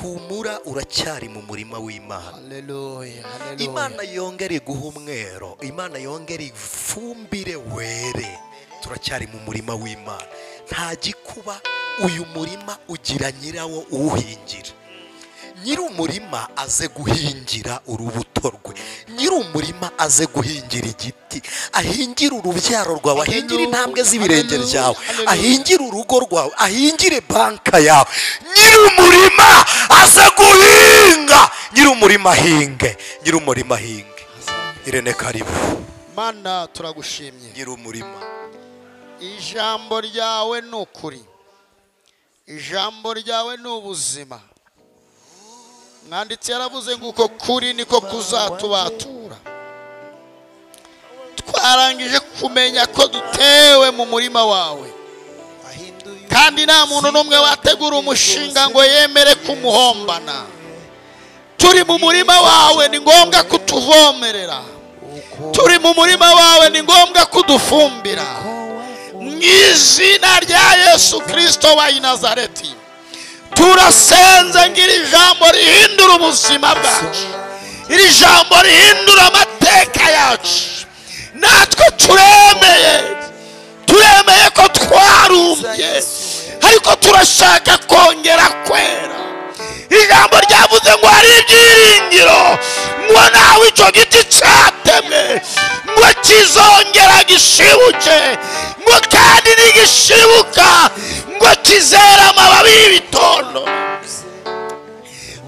Humura, uracyari mu murima w'Imana. Haleluya. Haleluya. Imana yongere guha umwero, Imana yongere ifumbire were. Turacyari mu murima w'Imana. Nta gikuba, uyu murima ugira nyirawo uwuhingira. Nyiri umurima aze guhingira urubuto rwe, nyiri umurima aze guhingira igiti, ahingira urubyaro rwawe, ahingira intambwe z'ibirenge byawe, ahingira urugo rwawe, ahingire banka yawe. Nyiri umurima aze guhinga, nyiri umurima ahinge, nyiri umurima ahinge. Irene karibu. Mana turagushimye. Nyiri umurima, ijambo ryawe ni ukuri, ijambo ryawe ni ubuzima. Mwanditsi yaravuze ngo uko kuri niko kuzatubatura. Twarangije kumenya ko dutewe mu murima wawe, kandi nta muntu n'umwe wategura umushinga ngo yemere kumuhombana. Turi mu murima wawe, ni ngombwa kutuvomerera. Turi mu murima wawe, ni ngombwa kudufumbira. Mu izina rya Yesu Kristo wa Nazareti, turasenze ngo iri jambo rihindura ubuzima bwacu, iri jambo rihindura amateka yacu. Natwe turemeye, turemeye ko twarumbye, ariko turashaka kongera kwera. Ijambo ryavuze ngo hari ibyiringiro, ngo nawe icyo giti cyatemwe ngo kizongera gishibuke, ngo kandi nigishibuka ngo kizera amababi y'ibitondo.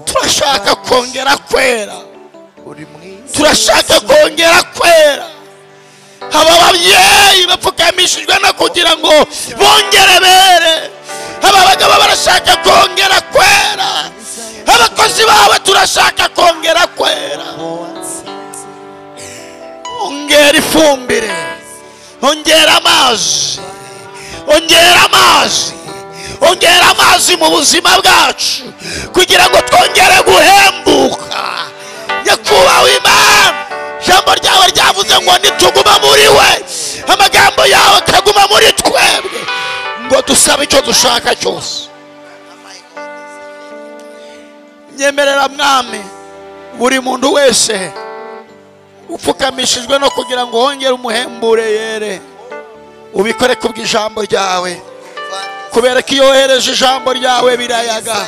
Turashaka kongera kwera, turashaka kongera kwera. Aba babyeyi bapfukamishijwe no kugira ngo bongere bere. Aba bagabo barashaka kongera kwera. Abakozi bawe turashaka kongera kwera. Ongera ifumbire, ongera amazi, ongera amazi, Ongera amazi mu buzima bwacu kugira ngo twongere guhembuka. Nyakubahwa Imana, ijambo ryawe ryavuze ngo nituguma muri we, amagambo yawe akaguma muri twebwe, ngo dusabe icyo dushaka cyose. Nyemerera Mwami, buri muntu wese upfukamishijwe no kugira ngo wongere umuhembure yere, ubikore kubw'ijambo ryawe, kubera ko iyo wohereje ijambo ryawe birayaga,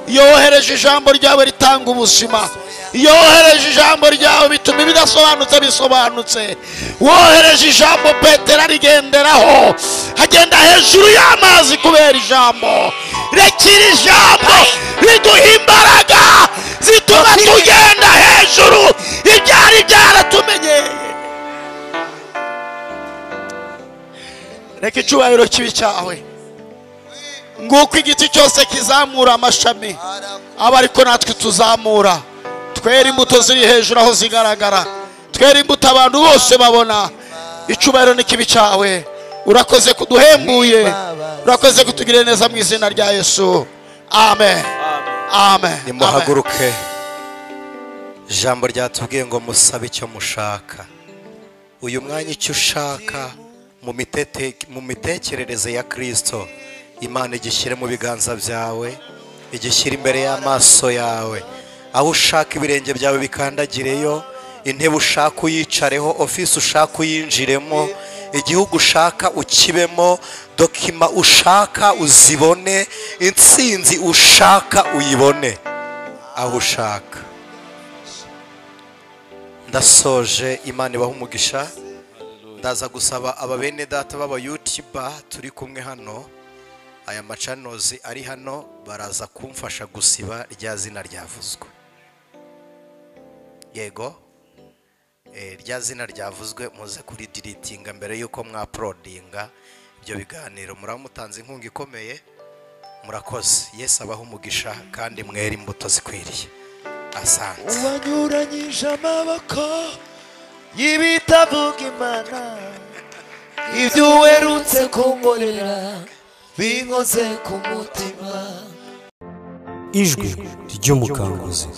iyo wohereje ijambo ryawe ritanga ubuzima, iyo wohereje ijambo ryawe bituma ibidasobanutse bisobanutse. Wohereje ijambo Petero arigenderaho, agenda hejuru y'amazi kubera ijambo. Rekera ijambo riduha imbaraga zituma tugenda hejuru ibyari byaratumenyeye. Reka icyubahiro kibi cyawe, nguko igiti cyose kizamura amashami, aba ariko natwe tuzamura, twera imbuto ziri hejuru aho zigaragara, twera imbuto abantu bose babona. Icyubahiro ni kibi cyawe. Urakoze kuduhembuye, urakoze kutugirira neza mu izina rya Yesu. Amen. Amen. Nimuhaguruke. Ijambo ryatubwiye ngo musabe icyo mushaka. Uyu mwanya icyo ushaka mu mitekerereze ya Kristo, Imana igishyire mu biganza byawe, igishyire imbere y'amaso yawe. Aho ushaka ibirenge byawe bikandagireyo, intebe ushaka uyicareho, ofisi ushaka uyinjiremo, igihugu ushaka ukibemo, dokima ushaka uzibone, intsinzi ushaka uyibone, aho ushaka. Ndasoje, Imana ibahe umugisha. Ndaza gusaba aba bene data b'aba YouTuber turi kumwe hano, aya macanozi ari hano, baraza kumfasha gusiba rya zina ryavuzwe. Yego, rya zina ryavuzwe muze kuri deletinga mbere yuko mwauploadinga ibyo biganiro. Muramutanze inkunga ikomeye, murakoze. Yesu abahe umugisha kandi mwere imbuto zikwiriye. Asante. Uwanyuranyije amaboko y'ibitavuga Imana, ibyo uherutse kunkorera binkoze ku mutima. Ijwi ry'umukanguzi.